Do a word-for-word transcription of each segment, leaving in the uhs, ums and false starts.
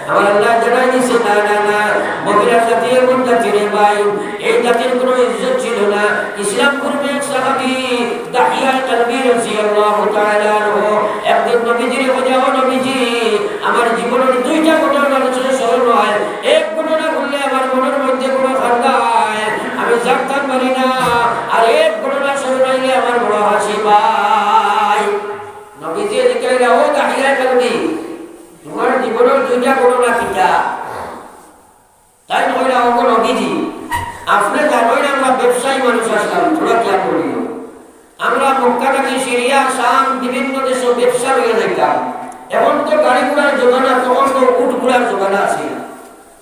আমার আল্লাহ জানাই দিছে, না, না, না, মহিলা জাতি এমন জাতি রে ভাই, এই জাতির কোনো ইজ্জত ছিল না। ইসলাম পূর্বে এক সাহাবী দাহিয়া কালবি রাদিয়াল্লাহু তাআলা আনহু একদিন নবীজির খোঁজা, "ও নবীজি, আমার জীবনের দুইটা ঘটনা মানুষের স্মরণ হয়, এক ঘটনা বললে আমার মনের মধ্যে কোনো খান্দায়, আমি জাগতাম পারি না, আর এক ঘটনা স্মরণ হইলে আমার বড় হাসি পায়।" নবীজি জিজ্ঞাসা, "ও দাহিয়া কালবি, তোমার জীবনের দুইটা ঘটনা কিতা?" তাইন কইলা, "ওগো নবীজি, আপনে জানইন আমরা ব্যবসায়ী মানুষ আছলাম, থুড়া কিয়া করিও। আমরা মক্কা থাকি সিরিয়া, শাম, বিভিন্ন দেশো ব্যবসা লইয়া যাইতাম। এখন তো গাড়ি ঘোড়ার জমানা, তখন তো উট ঘোড়ার জমানা আছিল।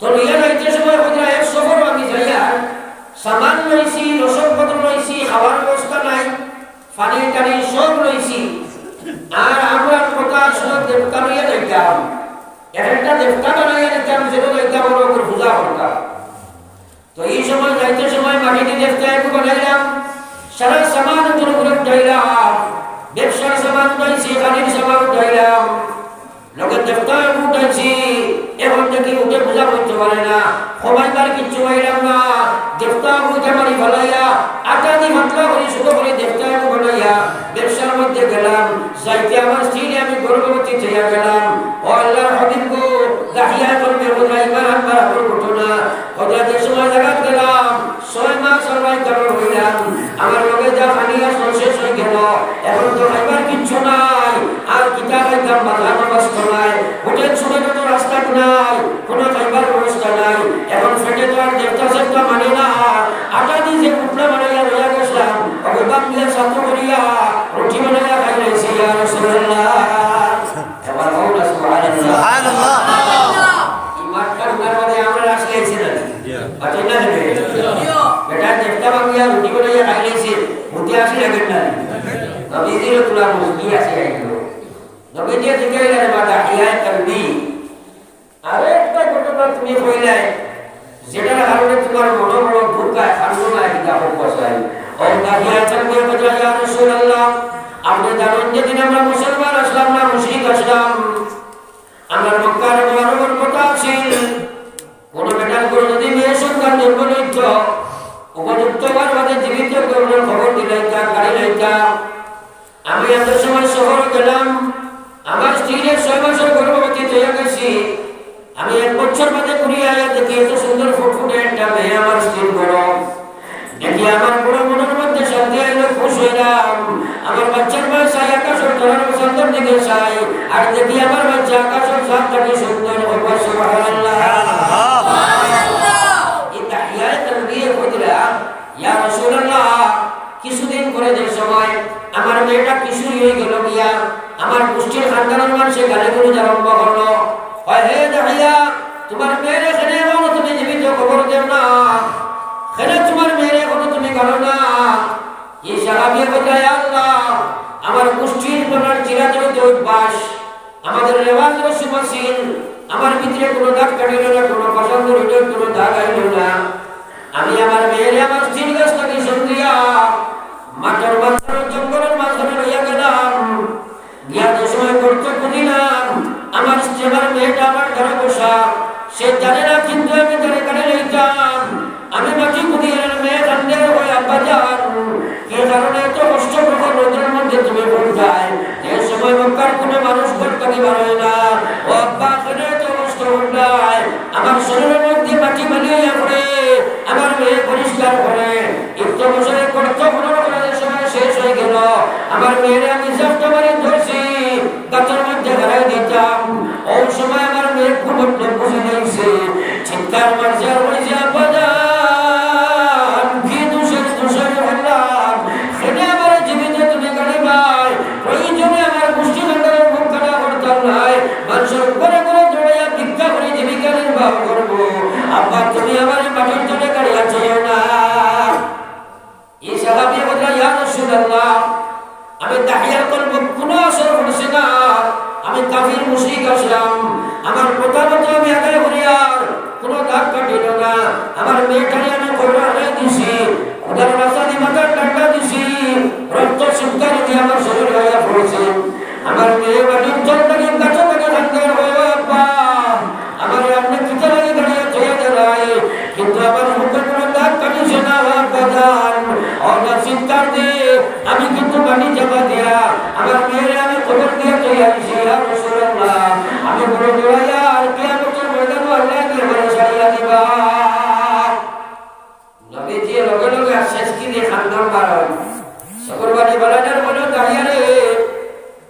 তো লইয়া যাইতে সময় কইরা এক সফর আমি যাইয়া সামান লইছি, রসদপত্র লইছি, খাওয়ার ব্যবস্থা নাই, পানি টানি সব লইছি। আর আমরা কথা শুধু দেবতা লইয়া যাইতাম, এক একটা দেবতা বানাইয়া দিতাম, যেন যাইতাম ওর উপর পূজা করতাম।" তো এই সময় যাইতে সময় মাটিতে দেবতা একটু বানাইলাম, সারা সামান উপরে উপরে উঠাইলাম, ব্যবসার সামান উঠাইছি, গাড়ির সামান উঠাইলাম, লোকের দেবতা উঠাইছি। এখন দেখি উঠে পূজা করতে পারে না, কমাইবার কিচ্ছু পাইলাম না। দেবতা উঠে মারি ফালাইয়া, আটা দি পাতলা করি, ছোট করি দেবতা একটু বানাইয়া ব্যবসার মধ্যে গেলাম। যাইতে আমার স্ত্রীরে আমি গর্ভবতী থইয়া গেলাম। ও আল্লাহর হাবিব গো, দাহিয়া কালবি, ইমান আনবার আগর ঘটনা। হজরতের সময় জাগাত গেলাম, ছয় মাস আমরা ইকামত রইলাম। আমার লগে যা পানি আসলো শেষ হয়ে গেল, এখন তো খাইবার কিচ্ছু নাই। আর কিতা খাইতাম, বাজারও ব্যস্ত নাই, হোটেল ছোটখাটো রাস্তা নাই, কোনো খাইবার ব্যবস্থা নাই। এখন পেটে তো আর দেবতা সেবতা মানে না, আটা দি যে পুটলা বানাইয়া রইয়া গেছিলাম, ওগুলো বাদ দিয়া সাথে করিয়া রুটি বানাইয়া খাই লাইছি, ইয়া রাসূলুল্লাহ। এবার বলো না, সুবহানাল্লাহ। সুবহানাল্লাহ। এই মাতটা উনার মাঝে আমরা আসলে আইছি না। বাকি না দেবে। বেটা দেখতে পাবি আর রুটি বানাইয়া খাই লাইছে, মুখে আসি লাগে না। নবীজির তুলা মুসকি আসি আইলো। নবীজি জিজ্ঞাসা করে, "মা দাহিয়া কালবি, আরেকটা ঘটনা তুমি কইলায়, যেটার কারণে তোমার মনে বড় দুঃখ হয়, কান্দো না, এটা হোক বসাই।" ও দাহিয়া কালবি বলে, "ইয়া রাসূলুল্লাহ, আপনি জানেন যেদিন আমরা মুসলমান আসলাম না, মুশরিক আসলাম, আমার মক্কার মহরমের কথা আছিল, কোনো বেটার ঘরো যদি মেয়ে সন্তান জন্ম নিত, উপযুক্ত হওয়ার বাদে জীবিত গরুর খবর দিলাইতাম, গাড়ি লইতাম। আমি এত সময় শহরে গেলাম, আমার স্ত্রীর ছয় মাসের গর্ভবতী হয়ে গেছি। আমি এক বছর বাদে ঘুরিয়া আইয়া দেখি এত সুন্দর ফুটফুটে একটা মেয়ে আমার স্ত্রীর ঘরো।" দেখি আমার পুরা মনের মধ্যে শান্তি আইলো, খুশ হইলাম। আমার বাচ্চার মা চাই আকাশর তারার চান্দর দিকে চাই, আর দেখি আমার বাচ্চা আকাশর চাঁদ থাকি সুন্দর। সুবহানাল্লাহ। সুবহানাল্লাহ। এই দাহিয়া কালবি কইরা, "ইয়া রাসূলুল্লাহ, কিছুদিন পরে যে সময় আমার মেয়েটা কিশোরী হয়ে গেল গিয়া, আমার গোষ্ঠীর খানদানের মানুষে গালি গুলোজ আরম্ভ করলো, কয়, 'হে দাহিয়া, তোমার মেয়েরে কেনে এখনো তুমি জীবিত কবর দেও না? কেনে তোমার মেয়েরে এখনো তুমি গালো না?'" এই সাহাবী বলে, "ইয়া আল্লাহ, আমার গোষ্ঠীর কোনার চিরাচরিত অভ্যাস, আমাদের রেওয়াজ রসুম আছিল, আমার ভিতরে কোনো দাগ কাটিল না, কোনো পছন্দ হইল, কোনো দাগ আইল না। আমি আমার মেয়েরে আমার স্ত্রীর কাছ থেকে সন্ধিয়া মাঠের মাঝখানে, জঙ্গলের মাঝখানে লইয়া গেলাম, গিয়া যে সময় গর্ত খুঁজিলাম, আমার স্ত্রী, আমার মেয়েটা আমার ঘরে বসা, সে জানে না, কিন্তু আমি তারে কানে লইতাম।" আমি মাটি খুঁড়িয়া মেয়ে কান্দে, "ওই আব্বা জান, কি কারণে এত কষ্ট করো রোদের মধ্যে তুমি ঘুম যায়? যে সময় মক্কার কোনো মানুষ ঘর থেকে বার হয় না, ও আব্বা, কেন এত কষ্ট করলায়?" আমার শরীরের মধ্যে মাটি বালিয়া পড়ে, আমার মেয়ে পরিষ্কার করে। ইত্য বছরে গর্ত খনন করার সময় শেষ হয়ে গেল, আমার মেয়েরে আমি জাফটা মারি ধরছি, গাছের মধ্যে হারাই দিতাম। ওই সময় আমার মেয়ে ঘুমন্ত বুঝে নিয়েছে, চিৎকার মারছে আর বলছে, "আব্বা জান, কি দোষের দোষের হলাম? সেটা আমার জীবিত তুমি গালি ভাই, প্রয়োজনে আমার গোষ্ঠী ভান্ডারের মুখ কাটা করতাম নাই, মানুষের ঘরে ঘরে দৌড়াইয়া ভিক্ষা করে জীবিকা নির্বাহ করবো। আব্বা, তুমি আমার এই মাটির জন্য গাড়ি আছে না?" এই সাহাবী বললেন, "ইয়া রাসূলুল্লাহ, আমি দাহিয়ার কলবো কোনো আসর পড়ছে না, আমি কাফির মুশরিক আসলাম, আমার কথা মতো আমি আদায় করি আর কোনো দাগ কাটিল না, আমার মেয়েটারে আমি কবরে হারাই দিছি, খোদার রাস্তা দিয়ে মাথার ডান্ডা দিছি, রক্ত সিক্কা নদী আমার শরীর হইয়া পড়ছে, আমার মেয়ে মাটির জল থেকে গাছে থেকে থাকতে হবে, আব্বা, আমার ইয়া রাসূলুল্লাহ, আমি বড় দৌড়াইয়া আর কিয়ামতের ময়দানো আল্লাহ দিয়া আমারে ছাড়িয়া দিবা। নবীজি লগে লগে আর শেষ কি দিয়ে খান্দন বার হয়। সকল বাড়ি বাড়ানোর মনে দাঁড়িয়ে রে,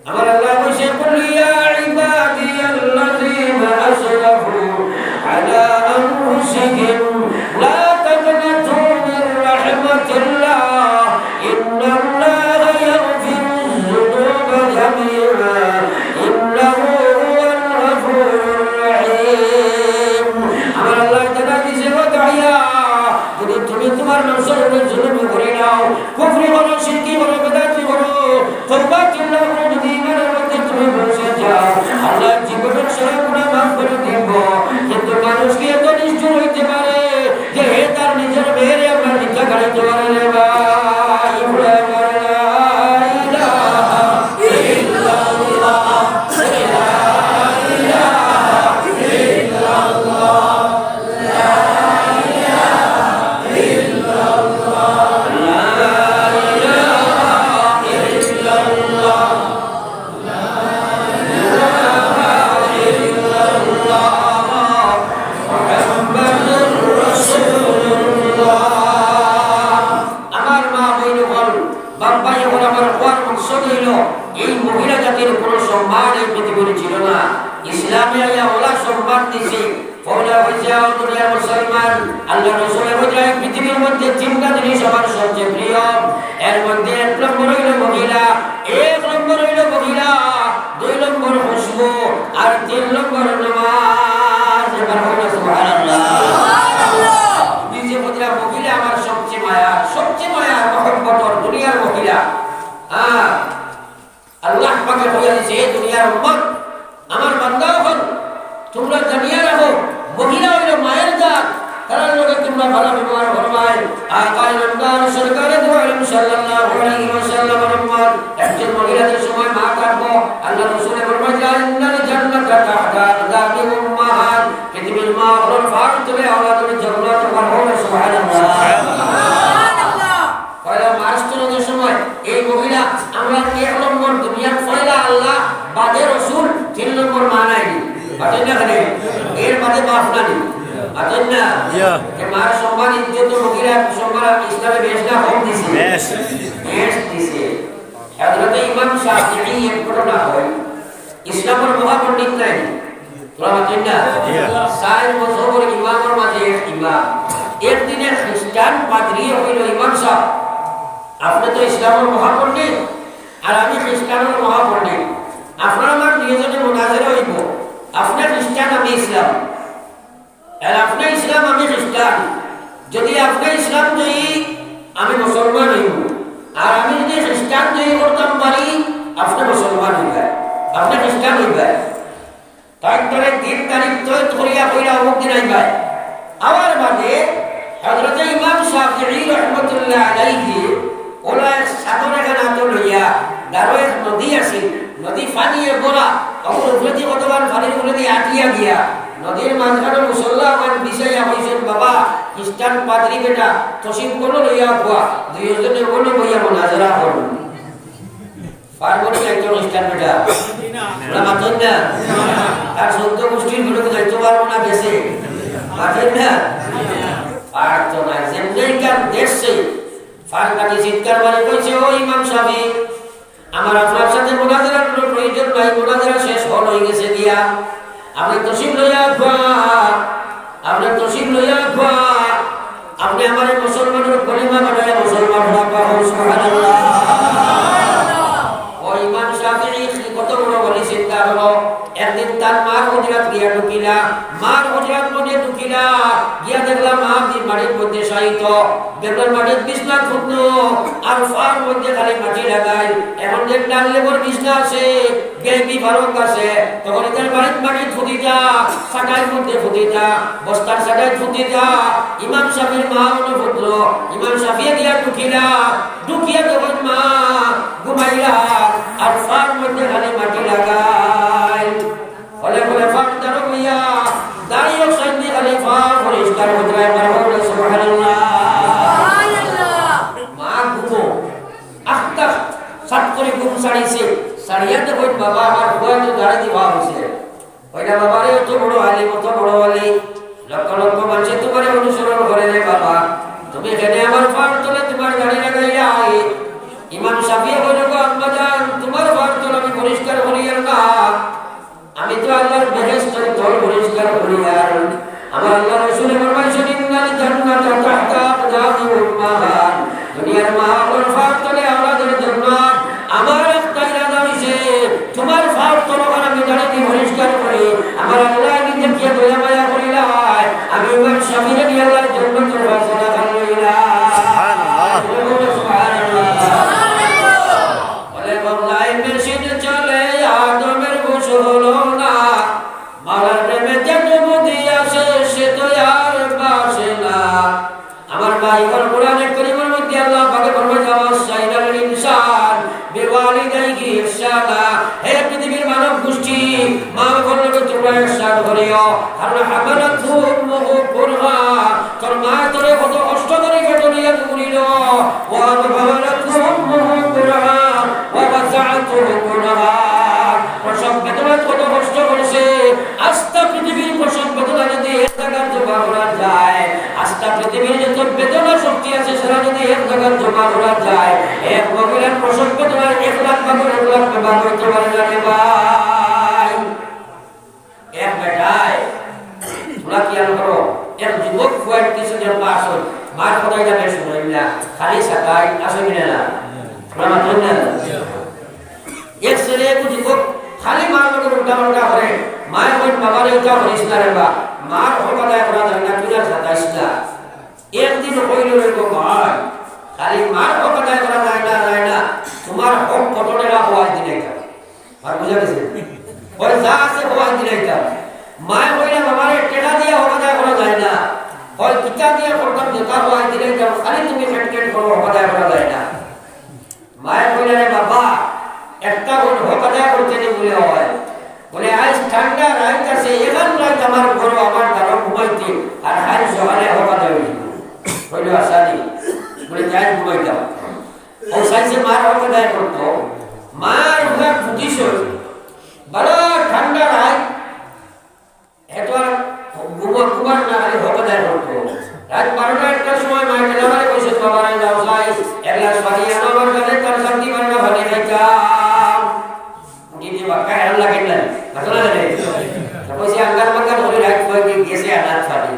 আমার আল্লাহ কইছে, "কুল ইয়া ইবাদিয়াল্লাযীনা আসরাফু আলা আনফুসিহিম লা তাকনাতু মির রাহমাতিল্লাহ, ইন্নাল্লাহা ইয়াগফিরুয যুনুবা জামিআ, ইন্নাহু হুয়াল গফুরুর রাহিম।" আমার আল্লাহ তাআলা দিছে, ও দাঁড়িয়া, যদি তুমি তোমার নফসর উপরে জুলুম করে নাও, কুফরি করো, শিরকি করো, বেদাতি করো, তওবা তিল্লা করো, যদি ইমানের মধ্যে তুমি পৌঁছে যাও, আল্লাহ জীবনের সারা গুনাহ মাফ করে দিব। কিন্তু মানুষ কি এত নিষ্ঠুর হইতে পারে যে হে তার নিজের মেয়েরে আমরা ভিক্ষা খাওয়াইতে পারে রে ভাই? লা ইলাহা ইল্লাল্লাহ, লা ইলাহা ইল্লাল্লাহ। আমার মা বইন অকল, বাপ ভাই অকল, আমার কওয়ার মকসদ অইলো, এই মহিলা জাতির কোনো সম্মান এই পৃথিবীর ছিল না। ইসলামে আইয়া অলা সম্মান দিছে। অলা অইছে, ও দুনিয়ার মুসলমান, আল্লাহর রসুলে কইরা এই পৃথিবীর মধ্যে তিনটা জিনিস আমার সবচেয়ে প্রিয়। এর মধ্যে এক নম্বর অইলো মহিলা, এক নম্বর অইলো মহিলা, দুই নম্বর খুশবু, আর তিন নম্বর নামাজ। এবার বলুন সুবহানাল্লাহ। নিজে বলছিলাম, মহিলা আমার সবচেয়ে মায়া, সবচেয়ে মায়া, মহব্বতর দুনিয়ার মহিলা। হ্যাঁ, আল্লাহ পাকে কইয়া দিছে, "হে দুনিয়ার উম্মত, আমার বান্দা অকল, তোমরা জানিয়া রাখো, মহিলা অইলো মায়ের জাত, তারার লগে তোমরা ভালা ব্যবহার করবায়।" আকায়ে নামদার সরকারে দু আলম সাল্লাল্লাহু আলাইহি ওয়াসাল্লামর উম্মত, একজন মহিলা যে সময় মা থাকবো, আল্লাহর রসুলে ফরমাইলা, "ইন্নাল জান্নাতা তাহতা আকদামিল উম্মাহাত।" পৃথিবীর মা অকলর পার তলে আওলাদুল জান্নাত। সুবহানাল্লাহ। পয়লা মাস তো রোজার সময় এই মহিলা আমরা এক নম্বর দুনিয়ার পয়লা আল্লাহ, বাদে রসুল, তিন নম্বর মা নাই নি? বাদে না খালি? এর বাদে বাপ না নি? বাদে না? ইয়া। এ মার সম্মান, ইজ্জত, মহিলা সম্মান ইসলামে বেশ না কম দিছে? বেশ। বেশ দিছে। হযরতে ইমাম শাফিঈ এক ঘটনা হয়, ইসলামর মহাপণ্ডিত নাই নি? তোরা মাতইন না? ইয়া। চাইর মজহবর ইমামর মাঝে এক ইমাম। একদিনে খ্রিস্টান পাদ্রিয়ে কইলো, "ইমাম সাব, আপনে তো ইসলামর মহাপণ্ডিত, আর আমি খ্রিস্টানর মহাপণ্ডিত। আপনার আমার দুইজনে মোনাজারা অইবো। আপনে খ্রিস্টান, আমি ইসলাম। আর আপনে ইসলাম, আমি খ্রিস্টান। যদি আপনে ইসলাম জয়ী, আমি মুসলমান অইমু। আর আমি যদি খ্রিস্টান জয়ী করতাম পারি, আপনে মুসলমান অইবা, আপনে খ্রিস্টান অইবা।" তাইন তারে দিন তারিখ তয় করিয়া কইলা অমুক দিন আইবা। আওয়ার বাদে হযরতে ইমাম শাফিঈ রহমতুল্লাহ আলাইহি অলা এক চাদর এখান আতো লইয়া, ধারো এক নদী আছিল, নদী পানিয়ে ভরা, অগুর উপরেদি কতখান পানির উপরেদি আটিয়া গিয়া, নদীর মাঝখানো মুসল্লা অখান বিছাইয়া কইছইন, "বাবা, খ্রিস্টান পাদ্রি বেটা, তশরিফ করো লইয়া আউক্কা, দুইজনে অনো বইয়া মোনাজারা করমু।" পারবো নি একজন খ্রিস্টান বেটা? ওরা মাতইন না। তার চৌদ্দ গোষ্ঠীর ভিতরে যাইতে পারবো না দেশে। মাতইন না। পারতো না। যেমনেই কার দেশে ফারকাটি চিৎকার মারি কইছে, "ও ইমাম সাহেব, আমার আপনার সাথে মোনাজারার কোনো প্রয়োজন নাই, মোনাজারা শেষ হল হয়ে গেছে গিয়া।" আপনে তশরিফ লইয়া আউক্কা, আপনে তশরিফ লইয়া আউক্কা, আপনে আমারে মুসলমানর কলিমা বানাইয়া মুসলমান বানাইবা, সুবহানাল্লাহ। ও ইমাম শাফিঈ কত বড় ওলি চিন্তা করো, একদিন তার মার হুজরাত গিয়া ঢুকিলা, মার হুজরাত মধ্যে ঢুকিলা, গিয়া দেখলা মা দি মাটির মধ্যে শায়িত, দেখলা মাটির বিছনা খুঁজলো, আর ফার মধ্যে খালি মাটি লাগাই, এখন যে ডাল লেবর বিছনা আছে, বেবি ফারুক আছে, তখন ইতার বাড়িত মাটি ফুদিতা, চাটাইর মধ্যে ফুদিতা, বস্তার চাটাইত ফুদিতা, ইমাম শাফির মা অনুপুত্র, ইমাম শাফিয়ে দিয়া ঢুকিলা, ঢুকিয়া তখন মা ঘুমাইলা, আর ফার মধ্যে খালি মাটি লাগাই। হলে বলে ফার তারো মিয়া, দাঁড়িয়ে সাইডে খালি ফার পরিষ্কার হতে হয়, আমার বলে সুবহানাল্লাহ। মা ঘুমো, আখতা সাত করে ঘুম ছাড়িছে, ছাড়িয়া তো কই, "বাবা, আমার দাড়ি দিবা অইছে। কইলা, "বাবারে, অত বড় আলিম, অত বড় আলিম, লক্ষ লক্ষ মানষে তুমারে অনুসরণ করে রে বাবা, তুমি কেনে আমার পার তলে তুমার দাড়ি লাগাইলায়?" ইমাম শাফিয়ে কইলা, "গো আম্মাজান, তুমার পার তল আমি পরিষ্কার করিয়ার না, আমি তো আল্লার বেহেস্তর তল পরিষ্কার করিয়ার।" আমার আল্লার রসুলে ফরমাইছইন, "ইন্নাল জান্নাতা তাহতা আকদামিল উম্মাহাত।" দুনিয়ার মা অকলর পার তলে আওলাদর জান্নাত। আমার একটা ইরাদা অইছে, তুমার পার তলখান আমি দাড়ি দি পরিষ্কার করি। আমার আল্লায় নিজে কিয়া দয়া মায়া করিলায়, আমি ইমাম শাফিরে দিয়া আল্লায় জান্নাতর ফয়সালা করিলাইলা। সুবহানাল্লাহ। সুবহানাল্লাহ। বলে, "বাংলায় মেশিন চলে, আদমের বংশ হলো না। মাওলার প্রেমে যে ডুবুদি আসে, সে তো আর বাসে না।" আমার ভাই, কোরআনে করিমের মধ্যে আল্লাহ পাকে ফরমায়, "ওয়াসাইনাল ইনসান বিওয়ালিদাইহি ইহসানা।" হে পৃথিবীর মানব গোষ্ঠী, মা বাবার লগে তুমরা ইহসান করিও। কারণ হামালাতহু উম্মুহু কুরহা, তোর মা তোরে কত কষ্ট করি পেটো লইয়া তুলিল। ওয়া হামালাতহু উম্মুহু কুরহা ওয়া ওয়াদাআতহু কুরহা। প্রসব বেদনাত কত কষ্ট করছে। আস্তা পৃথিবীর প্রসব বেদনা যদি এক জাগাত জমা করা যায়, আস্তা পৃথিবীর যত বেদনা শক্তি আছে, সেটা যদি এক জাগাত জমা করা যায়, এক মহিলার প্রসব বেদনার এক লাখ ভাগর এক লাখ ভাগ অইতে পারে না রে ভাই। এক বেটায়, তোমরা খেয়াল করো, এক যুবক ফুয়াইন কিছু জন পাস অইল, মার কথা ইটা বেশ শুনইন না, খালি সাতাইন, আছে কি না? তোমরা মাতইন না? এক ছেলে, এক যুবক, খালি মার লগে উল্টা পাল্টা করে, মায় কইন, "বাবারে, ইটা করিস না রে বা, মার হক আদায় করা যায় না, তুই আর সাতাইস না।" একদিন কইল রে গো ভাই, "খালি মার হক আদায় করা যায় না, যায় না, তুমার হক কত টেকা হওয়াই দিলাইতাম।" আর বুঝা গেছে? কয়, "যা আছে হওয়াই দিলাইতাম।" মায় কইলা, "বাবারে, টেকা দিয়া হক আদায় করা যায় না।" কয়, "কিতা দিয়া করতাম, যেটা হওয়াই দিলাইতাম, খালি তুমি খেট খেট করো, হক আদায় করা যায় না।" মায় কইলা, "রে বাবা, একটা গুণ হক আদায় করতে নি বলে হয়।" বলে, "আইজ ঠান্ডা রাইত আছে, এখান রাইত আমার ঘরো আমার দ্বারো ঘুমাইতে, আর আইজ সকালে হক আদায় অইল।" কইল, "আচ্ছা নি।" বলে, "যাই ঘুমাইতাম।" ও চাইছে মার হক আদায় করতো, মার হক বুঝিস, বড় ঠান্ডা রাইত, এত আর ঘুমা-, ঘুমার না, খালি হক আদায় করতো। রাত বারোটা একটার সময় মায় টেলিফোনে কইছে, "বাবারে, যাও যাই, এক গ্লাস পানি আনো আমার কাছে, তার শান্তি বান্না পানি খাইতাম।" উঠি দিয়ে বাক্কা হেরান লাগে না, ভালো লাগে না? তো কইছে, "আঙ্গার বাঙ্গার করে রাত কয়েক দিন গেছে আনার পানি।"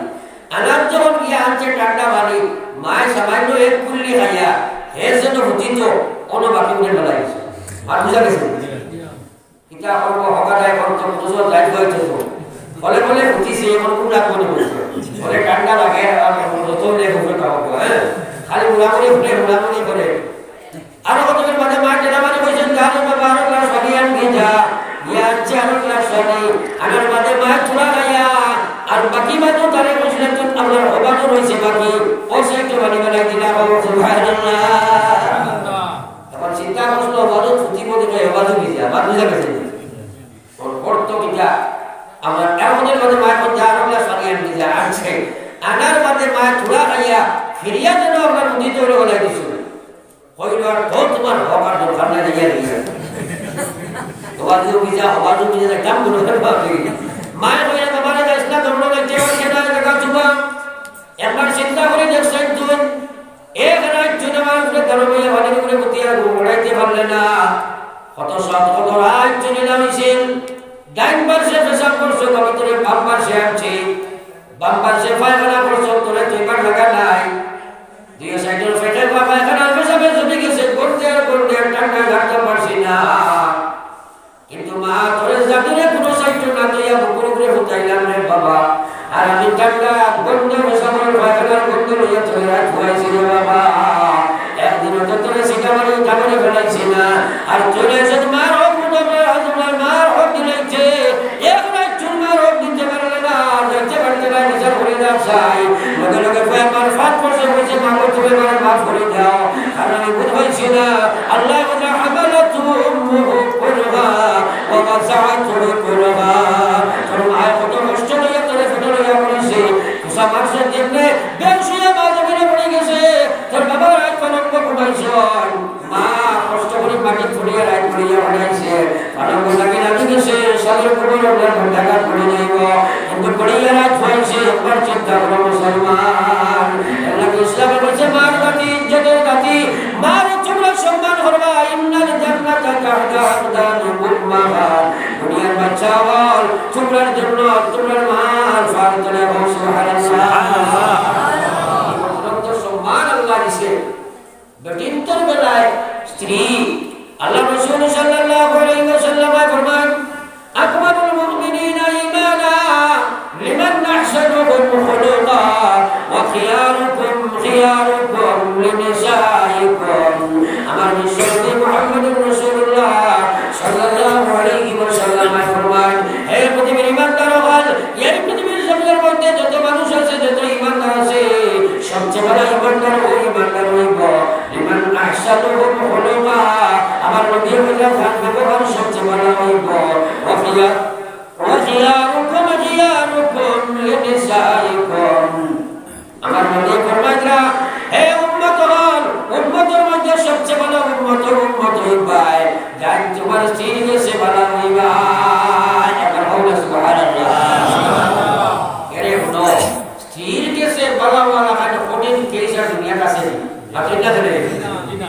আনার যখন গিয়া আনছে ঠান্ডা পানি, মায় সামান্য এক কুল্লি খাইয়া, হে যেন হুতি তো, অনো বাকি উঠে বেলা গেছে। আর বুঝা গেছে? কিতা করবো, হক আদায় করতো, বুঝো, যাইতো হইতো তো। বলে, বলে, উঠিছে, এখন কোন রাগ মনে করছে? বলে, ঠান্ডা লাগে, আর যত উঠে উপরে খাওয়া, হ্যাঁ? খালি উড়ামুড়ি উঠে, উড়ামুড়ি করে। আরো কতদিন বাদে মায় টেলিফোনে কইছেন, "যা রে বাবা, আরো গ্লাস পানি আন গিয়া যা।" গিয়া আনছে আরো গ্লাস পানি। আনার বাদে মায় থুড়া খাইয়া, আর বাকি বাদে তারে কইছিলেন, "তুই আমার হবানো রইছে বাকি, ও সে একটু পানি বানাই দিলা, বাবা, সুবহানাল্লাহ।" তখন চিন্তা করছিল, "হবানো ছুটি মনে হয়, হবানো ভিজা, আমার ভিজা গেছে।" ওর পড়তো কিতা? আমার এমনই মাঝে মায় কোন জানো না সারিয়ে আনতে যা আনছে। আনার বাদে মায় থুড়া খাইয়া ফিরিয়া যেন আপনার উদিত হলে বলে দিছিল। কইল, "আর তো তোমার হক আর দরকার নাই, দিয়া দিছে।" হবানো ভিজা, হবানো ভিজা, একদম কোনো ব্যাপার নেই। মায় কইয়া, "বাবারে যাইস না, ধর্ম নাই, কেউ আসে না, দেখা চুবা।" একবার চিন্তা করে দেখছেন তুই, এক রাইত তুই আমার উপরে তার বইয়া পানির উপরে বুতিয়া ঘুমাইতে পারলে না। কত সাত কত রাইত তুই নিলাম ইসিন, ডাইন পাশে পেশাব করছো, আমি তোরে বাম পাশে আনছি, বাম পাশে পায়খানা করছো, তোরে তুই বার লাগা নাই। দুই সাইডের পেটে বা পায়খানা পেশাবে জমে গেছে, গন্ধে আর গন্ধে ঠান্ডা লাগতে পারছি না। কিন্তু মা, তোরে জাদুরে কোনো সাহায্য না দিয়া বুকুর উপরে ফুটাইলাম রে বাবা। আর আমি ঠান্ডা গন্ধ, পেশাবের পায়খানার গন্ধ লইয়া তোরে রাত ঘুমাইছি রে বাবা। একদিনও তো তোরে সিটা মারি উঠা করে ফেলাইছি না। আর তোরে যদি মার হক, তোমার মার হক দিলাইছে, এক রাত চুরমার হক দিতে পারলে না, যাইতে পারলে না, বিচার করে না চাই। লগে লগে কয় আমার ফাঁক করছে, কইছে, "মা গো, তুমি আমারে মাফ করে দাও।" কারণ আমি বুঝ পাইছি না। আল্লাহ বলে, "হামালাতহু উম্মুহু কুরহা ওয়া ওয়াদাআতহু কুরহা।" তোর মায় কত কষ্ট লইয়া তোরে পেটো লইয়া বলিছে, তুষা মারছে, যেমনে বেহুশ হইয়া মা জমিনে পড়ে গেছে, তোর বাবা রাত পালঙ্গ ঘুমাইছে। মা কষ্ট করে মাটি খুঁড়িয়া রাইত খুঁড়িয়া বানাইছে, পালঙ্গ লাগি লাগি গেছে, কবর আমরা ঘন্টাঘাত পড়ে যাইব, কিন্তু পড়িয়া রাত হয়েছে, একবার চিন্তা করো মুসলমান। আল্লাহ ইসলামে বলছে, মার বাতি, ইজ্জতের বাতি, মার তোমরা সম্মান করবা, ইন্নাল জান্নাতা তাহতা আকদামুল উম্মাহাত। দুনিয়ার বাচ্চা হল, তোমরার জন্য তোমরার মার পায়ের তলে। সুবহানাল্লাহ। কত সম্মান আল্লাহ দিছে। বেটিন্তর বেলায় স্ত্রী, আল্লাহ রাসূল সাল্লাল্লাহু আলাইহি ওয়াসাল্লাম ফরমান, "আকমালুল মুমিনিনা ঈমানা লিমান আহসানুহুম খুলুকা ওয়া খিয়ারুকুম খিয়ারুকুম লিনিসাইকুম।" আমার বিশ্বনবী মুহাম্মদুর রাসূলুল্লাহ সাল্লাল্লাহু আলাইহি ওয়াসাল্লাম ফরমান, হে পৃথিবীর ইমানদার হল, এই পৃথিবীর জমিনের মধ্যে যত মানুষ আছে, যত ইমানদার আছে, সবচেয়ে ভালো ইমানদার ওই ইমানদার হইব, লিমান আহসানুহুম খুলুকা, আমার নবী বললেন, তার ব্যবহার সবচেয়ে ভালো হইব। ওয়া খিয়া-, ওয়া খিয়ারুকুম খিয়ারুকুম লিনিসাইকুম। আমার নবী ফরমাইরা, হে উম্মত হল, উম্মতের মধ্যে সবচেয়ে ভালো উম্মত, উম্মত হইবায়, যার তোমার স্ত্রীর গেছে ভালো হইবায়। একবার বলো সুবহানাল্লাহ। এরে হুনো, স্ত্রীর গেছে বালা বালা খান কঠিন কেস আর দুনিয়াত আছে নি? আপনি না জানেন?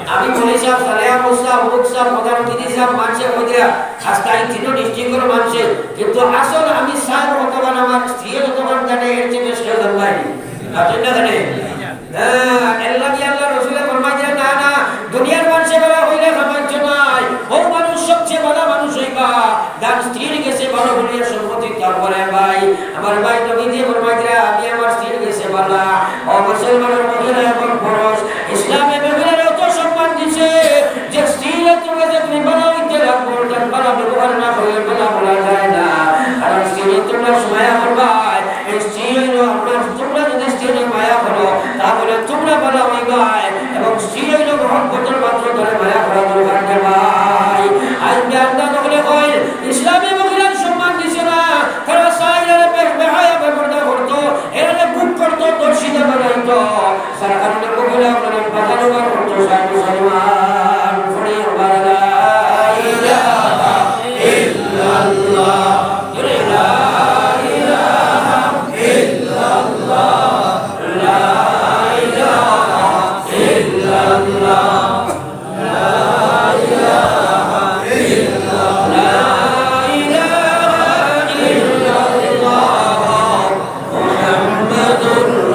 আমি মৌলভী সাহেব, সালেহ আহমদ সাহেব, অমুক সাহেব, প্রধানমন্ত্রী সাহেব, মানষে কইরা, আস্তা এই তিনও ডিস্ট্রিক্টর মানষে, কিন্তু আসল আমি সাহেব কতখান, আমার স্ত্রী কতখান জানে, এর চেয়ে বেশ কেউ জানবায় নি। আপনি না জানেন? হ্যাঁ, এর লাগি আল্লাহ রসুলে ফরমাই দিলেন, না, না, দুনিয়ার মানষে বালা হইলে সাহায্য নাই, ও মানুষ সবচেয়ে বালা মানুষ হইবা। যার স্ত্রীর গেছে ভালো বলিয়া সম্মতি তার করে ভাই। আমার ভাই নবীজি ফরমাইরা, আমি আমার স্ত্রীর গেছে বালা। ও মুসলমানের মহিলা এবং পুরুষ, ইসলামে মহিলার অত সম্মান দিছে যে স্ত্রীর গেছে তুমি বালা হইতে লাগবো, তার বালা ব্যবহার না করলে বালা বলা যায় না। কারণ স্ত্রী তোমরা সময় করবায়, এই স্ত্রী হইল আপনার, তোমরা যদি স্ত্রীর মায়া করো, তাহলে তোমরা বালা হইবায় এবং স্ত্রী হইল মহব্বতের মাত্র ধরে মায়া করা দরকার রে ভাই। আজ বেআইন হকলে কয়, ইসলামে মহিলার সম্মান দিছে না, তারা চাইলে বে-, বেহায়া বেপর্দা করতো, এরা বুক করতো, দর্শিতা বানাইতো। যার কারণে মহিলা হকলে বাজানো বার করতো, সাহেব মুসলমান, পড়ি আবার লা ইলাহা ইল্লাল্লাহ, লা ইলাহা ইল্লাল্লাহ, লা ইলাহা ইল্লাল্লাহ। لا إله إلا الله محمد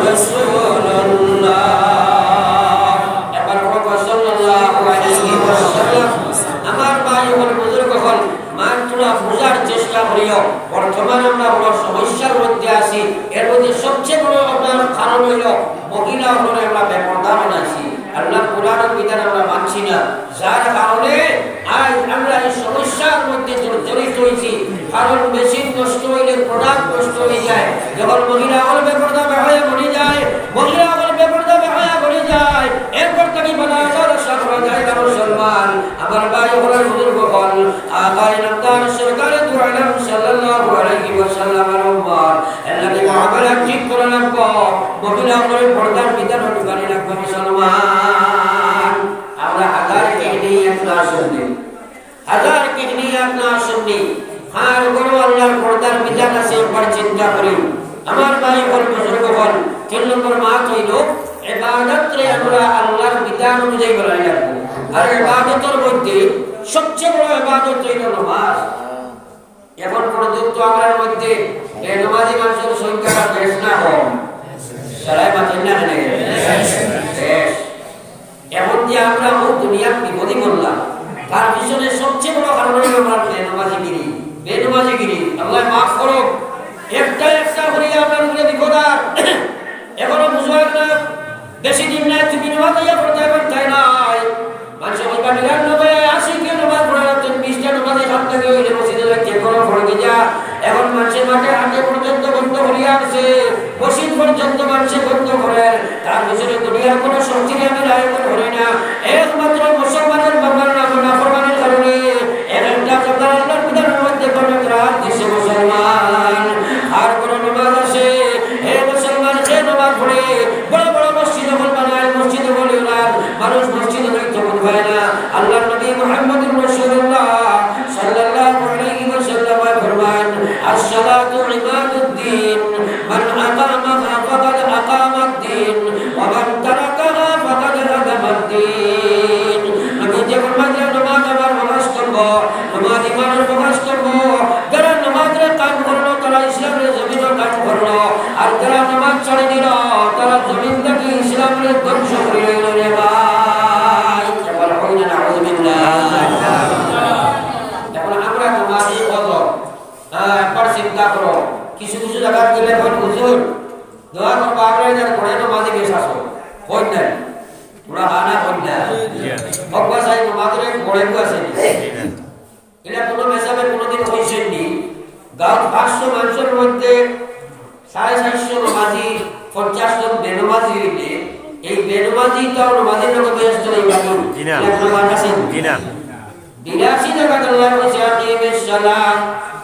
رسول الله। একবার বলুন, সাল্লাল্লাহু আলাইহি ওয়াসাল্লাম। আমার ভাই হকল, বুজুর্গ হকল, মান তোরা বুঝার চেষ্টা করিও। বর্তমানে আমরা বড় সমস্যার মধ্যে আছি। এর মধ্যে সবচেয়ে বড় আপনার কারণ হইল মহিলা হকলরে আমরা বেপর্দা বানাইছি। আল্লাহর কোরআনের বিধান আমরা মানছি না, যার কারণে আজ আমরা এই সমস্যার মধ্যে জড়-, জড়িত হইছি। কারণ মেশিন নষ্ট হইলে প্রোডাক্ট নষ্ট হয়ে যায়। যখন মহিলা হকল বেপর্দা বেহায়া বনি যায়, মহিলা হকল বেপর্দা বেহায়া বনি যায়, এরপর তাকে বানানোর আশা করা যায় না মুসলমান। আমার ভাই হকল, বুজুর্গ হকল, আকায়ে নামদার সরকারে দু আলম সাল্লাল্লাহু আলাইহি ওয়াসাল্লামের উম্মত, এর লাগি মহামারা ঠিক করা লাগবো, মহিলা হকলরে পর্দার ভিতরে ঢুকানি লাগবো মুসলমান। আমরা হাজার কেহনি এক না শুননি, হাজার কেহনি এক না শুননি। আর কোনো আল্লাহর পর্দার বিধান আছে, একবার চিন্তা করি। আমার ভাই হকল, বুজুর্গ হকল, তিন নম্বর মাত হইল, ইবাদতরে আমরা আল্লাহর বিধান অনুযায়ী বানাই রাখবো। আর ইবাদতের মধ্যে সবচেয়ে বড় ইবাদত হইল নামাজ। এখন পর্যন্ত আমরার মধ্যে বেনমাজি মানুষের সংখ্যা বেশ না কম? সারাই মাতেন না কেন? বেশ। এখন যে আমরা ও দুনিয়ার বিপদে পড়লাম, তার পিছনে সবচেয়ে বড় কারণ হইল আমরা বেনমাজিগিরি। বেনমাজিগিরি, আল্লাহ মাফ করো। একটা একটা করি আপনার উপরে বিপদ আর এখনো বুঝবার না। বেশি দিন নাই, তুমি নমাজ ইয়া পড়তে পারতে নাই। মানুষ কইবা, "নিরানব্বই, আশি কে নমাজ পড়া লাগতো, বিশটা নমাজ এখান থেকে হইলে মসজিদে যাইতে কোনো ফরকে যা।" এখন মানুষের মাঠে হাটে পর্যন্ত বন্ধ করিয়া আছে, মসজিদ পর্যন্ত মানুষে বন্ধ করে। তার পিছনে দুনিয়ার কোনো শক্তির আমি রায় মনে করি না। একমাত্র মুসলমানের বাবার নাম নাফরমানির কারণে এক একটা কথা আল্লাহর বিধানের মধ্যে কোনো রাত দিছে মুসলমান। আর কোনো নমাজ আছে, হে মুসলমান, যে নমাজ পড়ে, বড় বড় মসজিদ হকল বানায়, মসজিদ হকল ইমান, মানুষ মসজিদ হইতে মন পায় না। আল্লাহর নবী মুহাম্মদুর রাসূলুল্লাহ সাল্লাল্লাহু আলাইহি ওয়াসাল্লাম ফরমান, أقامها فقد أقام الدين، ومن تركها فقد هدم الدين। নবীজি ফরমাইলা, নমাজ আমার মহাস্তম্ভ, নমাজ ইমানর মহাস্তম্ভ। যারা নমাজরে কায়েম করলো, তারা ইসলামরে জমিনো কায়েম করলো, আর যারা নমাজ ছাড়ি দিলো, তারা জমিন থাকি ইসলামরে ধ্বংস করি লাইলো রে ভাই। একবার কইন না, নাউজুবিল্লাহ। এখন আমরা নমাজি কত? হ্যাঁ, একবার চিন্তা করো, কিছু কিছু জাগাত গেলে কইন, "হুজুর, দোয়া করবা, আমরা এটার ঘরে নমাজি বেশ আসো।" কইন নাই? তোরা হা না কইন না? হকবা সাহেব নমাজের ঘরে কেউ আছে নি? এটা কোনো মেসাবে কোনোদিন হইছে নি? গাঁও পাঁচশো মানুষের মধ্যে সাড়ে চারশো নমাজি, পঞ্চাশ জন বেনমাজি হইলে, এই বেনমাজি তাও নমাজির লোকে বেশ চলে এই বাড়ি। জি না। এটা কোনো মান আছে নি? জি না। বিরাশি জাগাত আল্লায় কইছে, "আকিমিস সালাহ",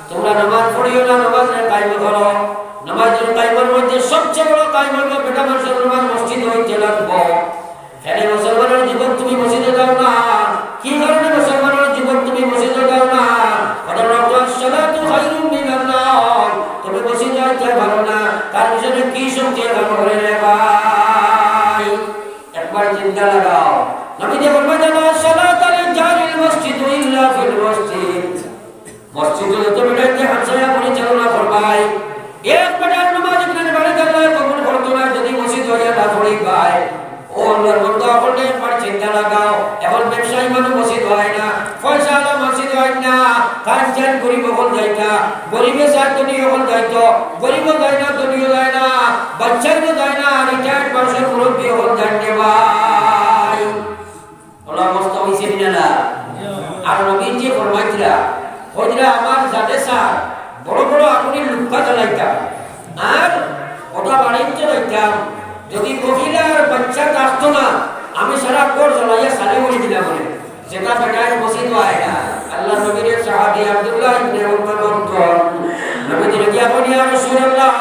তোমরা নামাজ পড়িও না, নামাজরে কায়েম করো। নামাজরে কায়েমর মধ্যে সবচেয়ে বড় কায়েম হইল বেটা মানুষের নামাজ মসজিদে হইতে লাগবো। কেনে মুসলমানের যুবক তুমি মসজিদে যাও না? কি কারণে মুসলমানের যুবক তুমি মসজিদে যাও না? কারণ "আসসালাতু খায়রুম মিনান নাওম", তুমি মসজিদে যাইতে পারো না, তার পিছনে কি শক্তি কাম করে রে ভাই? একবার চিন্তা লাগাও। নবীজি ফরমাইলা, "লা সালাতা লিজারিল মসজিদ ইল্লা ফিল মসজিদ।" মসজিদে যত বেটাইতে হামসায়া পরিচালনা করবায়, এক বেটার নামাজ ইবনে বাড়িতে আল্লায় কবুল করতো না, যদি মসজিদ হইয়া না পড়িবায়। ও আল্লাহর বন্দা, অকলে একবার চিন্তা লাগাও। এখন ব্যবসায়ী মানুষ মসজিদ হয় না, পয়সাআলা মসজিদ হয় না, তার চাইর গরিব অকল যাইতা, গরিবে চাইর ধনী অকল যাইতো, গরিবও যায় না, ধনীও যায় না, বাচ্চাইও যায় না, রিটায়ার্ড মানুষের মুরব্বী অকল যায় রে ভাই। অলা অবস্থা হইছে নি না? আর নবীজি ফরমাইতরা, কইতরা, "আমার জাদে স্যার বড় বড় আগুনের লুক্কা জ্বালাইতাম, আর ওটা বাড়িত জ্বালাইতাম, যদি মহিলা আর বাচ্চা থাকতো না, আমি সারা ঘর জ্বালাইয়া ছাই করি দিলাম।" বলে, যেটা বেটায় মসজিদ হয় না। আল্লাহর নবীর এক সাহাবী আব্দুল্লাহ ইবনে উমর বলতন, নবীজিরে গিয়া কইন, "ইয়া রাসূলুল্লাহ,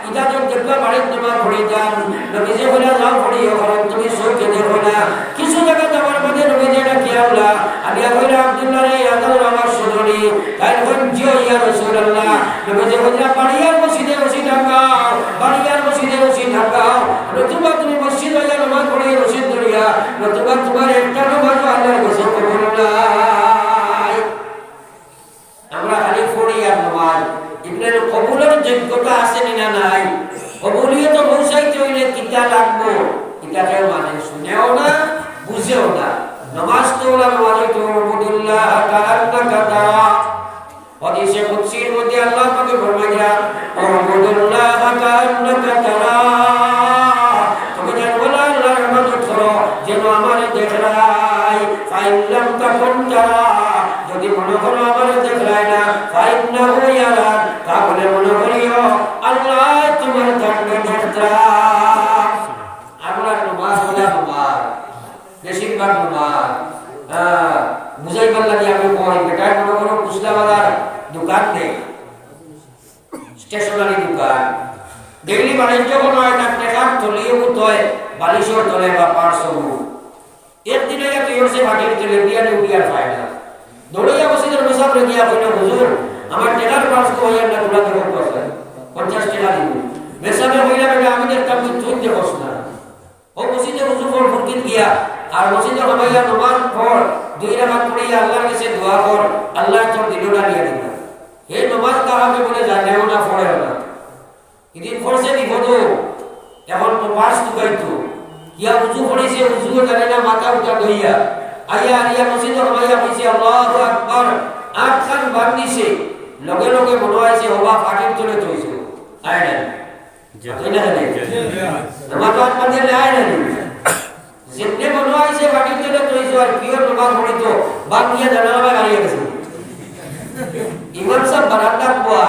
ইটা তো দেখবা বাড়িত নামাজ পড়িতাম।" নবীজি কইলা, "যাও পড়িও, কারণ তুমি চউখে দেখো না।" কিছু জাগাত আমার মাঝে নবীজি এটা খেয়াল না। আমি কইলাম, "আব্দুল্লাহ রে, আদালর আমার সদরি।" তাইন কইন, "জি ইয়া রাসূলুল্লাহ।" নবীজি কইলা, "বাড়ি আর মসজিদে রশি টাঙ্গাও, বাড়ি আর মসজিদে রশি টাঙ্গাও। নতুবা তুমি মসজিদ হইয়া নামাজ পড়িয়া রশি ধরিয়া, নতুবা তোমার একটা নামাজও আল্লাহর কাছে কবুল নাই।" আমরা খালি পড়ি আর নামাজ। ইবনে কবুলর যোগ্যতা আছে নি না নাই? কবুলিয়ত পৌঁছাইতে হইলে কিতা লাগবো? ইটা কেউ মানে শুনেও না, বুঝেও না। নামাজ তো ওলা নামাজ হইতো, "উবুদুল্লাহ কাআন্নাকা তারা।" হাদিসে কুদসির মধ্যে আল্লাহ পাকে ফরমাইয়া, "উবুদুল্লাহ কাআন্নাকা তারা।" তুমি যেন ওলা আল্লাহর ইবাদত করো, যেন আমারে দেখরায়। ফাইন লাম তাকুন তারা, যদি মনে করো আমারে দেখরায় না, ফাইন্নাহু ইয়ারাক, তাহলে মনে করিও আল্লাহ তোমার কান্ড দেখরা। আমরা নামাজ, ওলা নামাজ, বেশিরভাগ নামাজ, হ্যাঁ, বুঝাইবার লাগি আমি কই, বেটায় মনে করো খুচরা বাজার দোকান দেয়, স্টেশনারি দোকান, ডেইলি বাণিজ্য কোনো হয় না, টেকার থলিও বুঝ হয়, বালিশর তলে বা পার্সও। একদিন আইয়া তুই হচ্ছে মাটির তলে বিয়ানে উঠিয়া পায় না। দৌড়াইয়া মসজিদর মেসাবরে গিয়া কইল, "হুজুর, আমার টেকার পার্স তো হইয়া না, তোরা দেখো কত আছে, পঞ্চাশ টেকা দিব।" মেসাবে কইলা, "বেটা, আমি দেখতাম তুই, তুই দেখোস না।" ও মসজিদে উজু কর, ফুরকিত গিয়া, আর মসজিদে হামাইয়া নমাজ পড়, দুই রাকাত পড়িয়া আল্লাহর কাছে দোয়া কর, আল্লাহ তোর দিলটা নিয়া দিবা। হে নমাজ তাহাকে বলে জানেও না, পড়েও না। ইদিন পড়ছে বিপদ, এখন তো পার্স তুকাইতো। ইয়া উজু পড়িছে, উজুও জানে না, মাথা উঠা ধইয়া। আইয়া আর ইয়া মসজিদে হামাইয়া কইছে, "আল্লাহু আকবার।" আখ খান বান্ধিছে, লগে লগে মনো আইছে, হবা ফাটির তলে থইছে। আয় না। জি। তাই না কেনে? জি। নামাজ বাদ পড়তে নাই না নি? যেমনে মনো আইছে বাড়ির জন্য তো এই যে আর পিওর নামাজ পড়ি তো বাদ দিয়ে জানালা বায় বাড়িয়ে গেছে। ইমাম সাহেব বারান্দা কুয়া,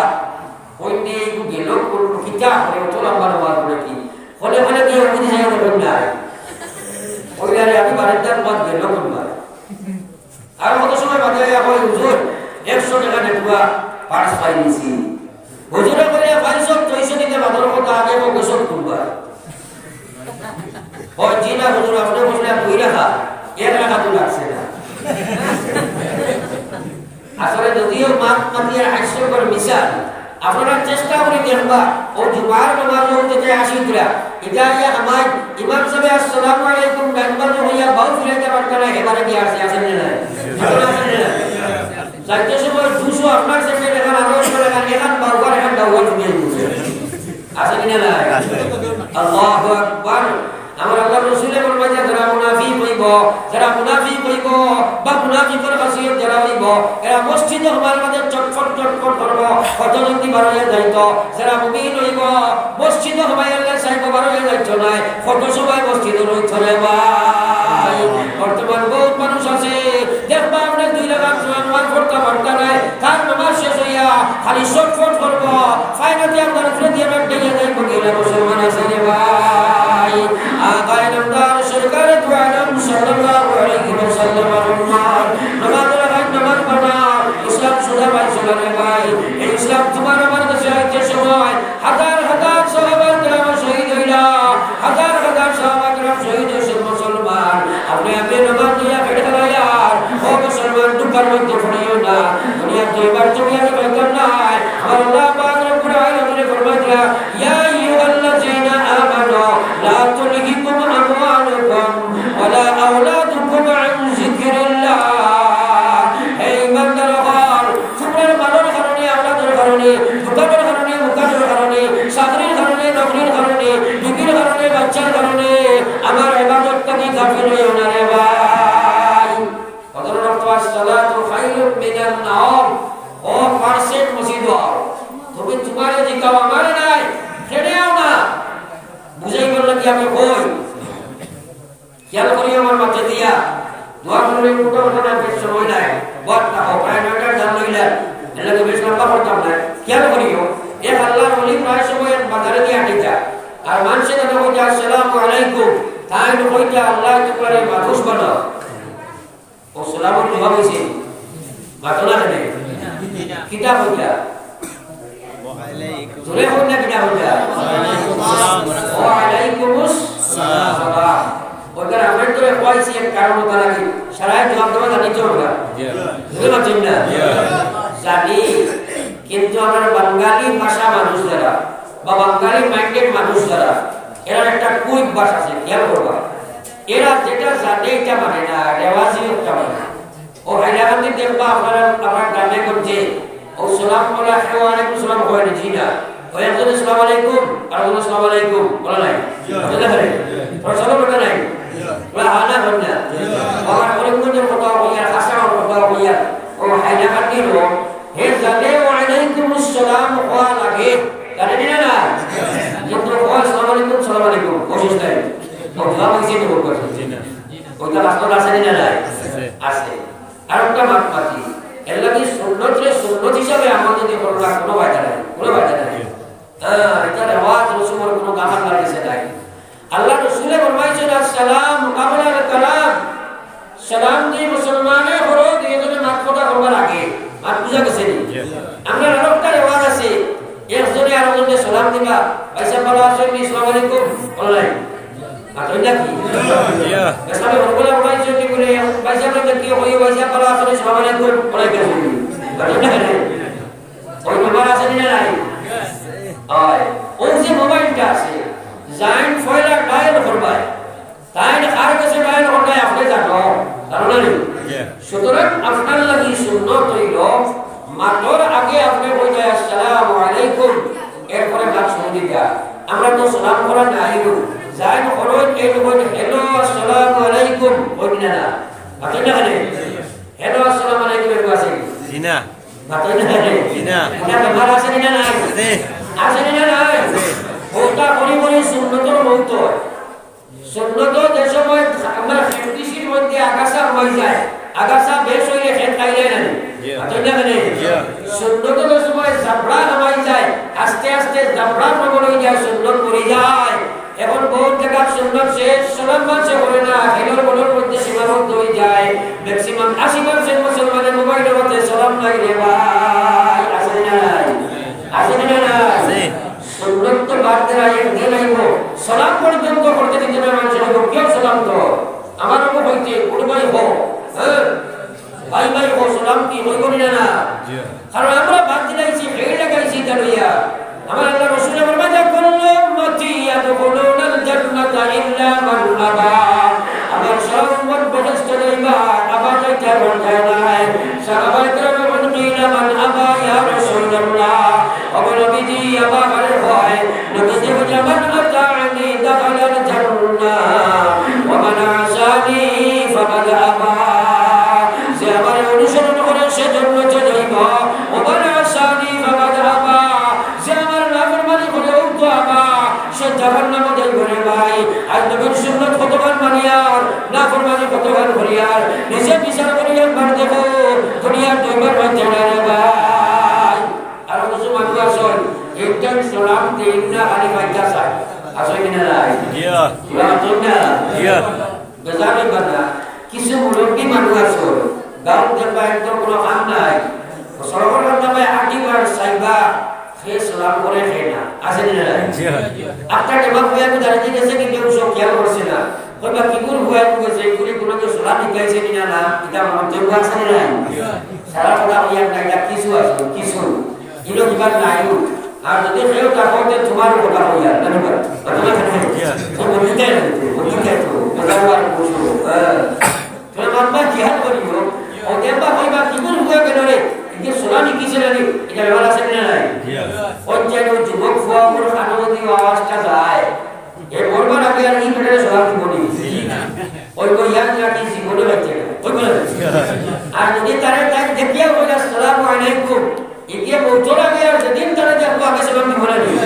ওই নিয়ে একটু গেল, কোন কিতা করে, অত লম্বা নামাজ পড়ে কি? হলে হলে গিয়ে ওই দিকে যাই বলুন না। ওই আরে আমি বারান্দা কুয়া গেল কোনবার। আর কত সময় বাদে আইয়া কয়, "হুজুর, একশো টেকা নেটুয়া পার্স পাই নিছি।" হুজুরে কইলে, "পাইছো, দুইশো দিতে বাদর কথা আগে কও, গেছো কোনবার?" কয়, "জি না হুজুর, আপনি বুঝলে দুই রাখা, এক রাখা তো লাগছে না।" আসলে যদিও মাত মাতিয়ার হাস্যকর মিশাল, আপনারা চেষ্টা করে দেখবা, ও জুমার নামাজ ও থেকে আসি তোরা। এটা ইয়া আমার ইমাম সাহেব আসসালামু আলাইকুম ডাইন বাজু হইয়া বাউ ফিরাইতে পারত না, এবারে কি আছে, আছে না নাই? আছে না নাই? যাইতে সময় দুশো আপনার সেকেন্ড এখান আরো করে এখান, এখান বাউবার এখান ডাউবার ফিরিয়ে দিচ্ছে। আছে কি না নাই? আল্লাহু আকবার। আমার আল্লাহর রসুলে ফরমাইয়া, যারা মুনাফিক হইব, যারা মুনাফিক হইব, বা মুনাফিকর খাসিয়ত যারা হইব, এরা মসজিদে হবার মাঝে চটফট চটফট করব, কত জলদি বার হইয়া যাইত। যারা মুমিন হইব, মসজিদে হবাই আল্লাহ সাহেব বার হইয়া যাইত নাই, কত সময় মসজিদে রইত রে ভাই। বর্তমান বহুত মানুষ আছে, দেখবা আপনি দুই রাকাত নামাজ পড়তে পারতা নাই, তার নামাজ শেষ হইয়া খালি শর্টফট করব, ফাইনাতে আপনার উপরে দিয়ে ব্যাগ ডেকে যাইব, গেলে মুসলমান আছে রে ভাই। আকায়ে নামদার সরকারে দু আলম সাল্লাল্লাহু আলাইহি ওয়াসাল্লাম আমার উম্মত, নামাজ রাখাই নামাজ পড়া, ইসলাম সুদা পাইছিল রে ভাই। এই ইসলাম তোমার আমার কাছে আইতে সময় হাজার হাজার সাহাবা কেরাম শহীদ হইলা, হাজার হাজার সাহাবা কেরাম শহীদ হইছেন মুসলমান। আপনি আপনি নামাজ দিয়া ফেটে ফেলাইয়ার, ও মুসলমান, দুঃখের মধ্যে পড়িও না। দুনিয়ার দুইবার তুমি আমি পাইতাম নাই। আমার আল্লাহ পাক রব্বুল আলামিন ফরমাইলা, ইয়া আইয়ুহাল্লাযীনা আমানু লা তুলহিকুম আমওয়ালুকুম ওয়ালা আওলাদুকুম আন যিকরিল্লাহ। হে ঈমানদার অকল, তোমরার মালর কারণে, আওলাদর কারণে, দোকানর কারণে, মুকানর কারণে, চাকরির কারণে, নকরির কারণে, বিবির কারণে, বাচ্চার কারণে আমার ইবাদত থাকি গাফিল হইও না রে ভাই। হযরত আসসালাতু খায়রুম মিনান নাওম। ও পার্সেন্ট মসজিদ হও। তুমি তোমারে জিকাও, আমারে নাই, ছেড়েও না। বুঝাই বললে কি আমি কই? খেয়াল করি আমার মাঝে দিয়া, দোয়া করলে কোথাও ওখানে বেশ সময় নাই। বক্তা হোক, প্রায় নয়টার দাম লইলেন, এর লাগে বেশ লম্বা করতাম না। খেয়াল করিও, এক আল্লাহর ওলি প্রায় সময় এক বাজারে দিয়ে আটিতা। আর মানুষে তাকে কইতে, "আসসালামু আলাইকুম।" তাই তো কইতে, "আল্লাহ তোমার এই মানুষ বানাও।" ও সালামর জবাব হইছে, মাতো না কেনে? কিতা কইতা? জোরে কই না কিতা কইতা? ওয়া আলাইকুমুস সালাম। ওইখানে আমরা তো কইছি এক কারণ ওটা নাকি, সারাই জবাব দেওয়া জানি তো আমরা। জোরে মাতছেন না? জানি, কিন্তু আমরা বাঙালি ভাষা মানুষ যারা, বা বাঙালি মাইন্ডেড মানুষ যারা, এরা একটা কুইক ভাষা আছে, খেয়াল করবা। এরা যেটা জানে এটা মানে না, রেওয়াজি একটা মানে। ও হাইলাকান্দি দেখবা আপনারা, আপনার গ্রামে গঞ্জে ও সালাম বলে, "আসসালামু আলাইকুম সালাম" হয় না, জি না। ওই একজনে "সালাম আলাইকুম", আর একজনে "সালাম আলাইকুম" বলা নাই। বুঝতে পারে? ওরা সালাম বলে নাই। ওরা হানা হয় না। আমার করিমগঞ্জের কথা হইয়া, হাসানর কথা হইয়া, ও হাইলাকান্দির লোক, হে জানে "ওয়া আলাইকুমুস সালাম" হওয়া লাগে। জানে নি না, না? কিন্তু ও "আসসালামু আলাইকুম, সালাম আলাইকুম", অসুস্থ নাই। ও দোয়া মাগছে তো বলবো। ওইটা বাস্তব আছে নি না নাই? আছে। আর একটা মাত মাতি। এর লাগি সুন্নতরে সুন্নত হিসাবে আমল যদি করো না, কোনো ফায়দা নাই, কোনো ফায়দা নাই। হ্যাঁ, এটা রেওয়াজ রসুমের কোনো দামান লাগেছে নাই। আল্লাহ রসুলে ফরমাইছেন, "আসসালাম কাবলাল কালাম।" সালাম দিয়ে মুসলমানে করো, দুইজনে মাত কথা করবার আগে। মাত বুঝা গেছে নি? আমরা আরো একটা রেওয়াজ আছে, একজনে আরো জনকে সালাম দিবা, "ভাই সাহেব ভালো আছেন নি? আসসালামু আলাইকুম।" বলো নাই? আর ওই নাকি? ইয়া। সামনে বড় বড় ভাই যদি বলে, "ভাই সাহেব, আপনি কি হইও? ভাই সাহেব, ভালো আছেন? আসসালামু আলাইকুম।" ওলাই গেছে। আর ওই নাকি? ওই নাম্বার আছে নি না নাই? হয়। ওই যে মোবাইলটা আছে, জাইন ফয়লা ডায়াল করবায়। তাই কার কাছে ডায়াল করবায় আপনি জানো? জানো না নি? ইয়া। সুতরাং আপনার লাগি সুন্নত হইল, মাতর আগে আপনি কইবেন, "আসসালামু আলাইকুম।" এরপরে মাত শুরু দিতা। আমরা তো সালাম করা নাই গো। যাই করো, এই লোক, "হ্যালো, আসসালামু আলাইকুম।" কই না না? মাতই না কেনে? "হ্যালো, আসসালামু আলাইকুম" এরকম আছে? জি না। মাতই না কেনে? জি না। এটা ব্যাপার আছে নি না নাই? আছে। আছে নি না নাই? আছে। ওটা করি করি সুন্নতর মৌত হয়। সুন্নত যে সময় আমরা খেতিশির মধ্যে আগাছা হয়ে যায়, আগাছা বেশ হইলে খেত খাইলে না নি? জি। মাতই না কেনে? জি। সুন্নত যে সময় জাবড়া হয়ে যায়, আস্তে আস্তে জাবড়া প্রবল হয়ে যায়, সুন্নত পড়ে যায়। এখন বহুত জায়গার সুন্নত শেষ, সালাম মানষে করে না, খেলোর বলর মধ্যে সীমাবদ্ধ হয়ে যায়। ম্যাক্সিমাম আশি পার্সেন্ট মুসলমানের মোবাইলের মধ্যে সালাম নাই রে ভাই, আছে নি না নাই? আছে নি না নাই? আছে। সুন্নত তো বাদ দেওয়া একদিন আইব। সালাম পর্যন্ত করতে দিতে না মানুষের, কেউ সালাম তো আমার অমুক হইতে, কোন ভাই হো, হ্যাঁ? ভাই ভাই হো, সালাম কি হইব নি না না? জি। কারণ আমরা বাদ দিলাইছি, হেই লাগাইছি এটা লইয়া। আমার আল্লাহ রসুল আমার মাঝে জাহান্নামো যাইবো রে ভাই। আর নবীর সুন্নত কতখান মানিয়ার, নাফরমানি কতখান করিয়ার, নিজে বিচার করি একবার দেখো, দুনিয়ার দুইবার মানছে না রে ভাই। আর কিছু মানুষ আছইন, একজন সালাম দেইন না, খালি মাইকা চায়। আছে কি না নাই? ইয়া। ইয়া, আছে না? ইয়া। বেজার অইবা না, কিছু মুরব্বি মানুষ আছইন, গাঁওত দেখবা একদম কোনো কাম নাই, সড়কর কান্দাত আটিবার চাইবা, হে সালাম করে হে না, আছে নি না নাই? জি অয়। একটা টেবা ফুয়া তো দাঁড়িয়ে গেছে, কিন্তু কেউ সব খেয়াল করছে না। কইবা, "কিগুর ফুয়া তো গেছে, এগুলি কোনো কেউ সালাম শিখাইছে নি না, না, এটা আমার কেউ আছে নি নাই?" সারা কথা কইয়া না, এটা কিছু আছে, কিছু। ইলো দিবার নাই। আর যদি কেউ তা করতে, তোমার কথা কইয়া, না, না, না, না। জি অয়। তো বলতে চাই না, বলতে চাই তো, বোঝাও আর বুঝো, হ্যাঁ। তোরা বাপ-মা জিহাদ করিও, ও দেখবা কইবা, "কিগুর ফুয়া গেল রে, এদিকে সোনা নিকিছে না রে, এটা ব্যাপার আছে না নাই?" জি। ওই যে ওই যুবক ফুয়া ওর কানো যদি আওয়াজটা যায়, এ মরবার আগে আর ই বেটারে সোনা দিব নি। ওই কই ইয়াদ রাখি জীবনে বাইচে না। ওই বলে। আর যদি তারে তাই দেখিয়া বলে, "আসসালামু আলাইকুম", এগিয়ে বলতো লাগে আর যেদিন তারা যে আব্বা আগে সালাম দিব না নি।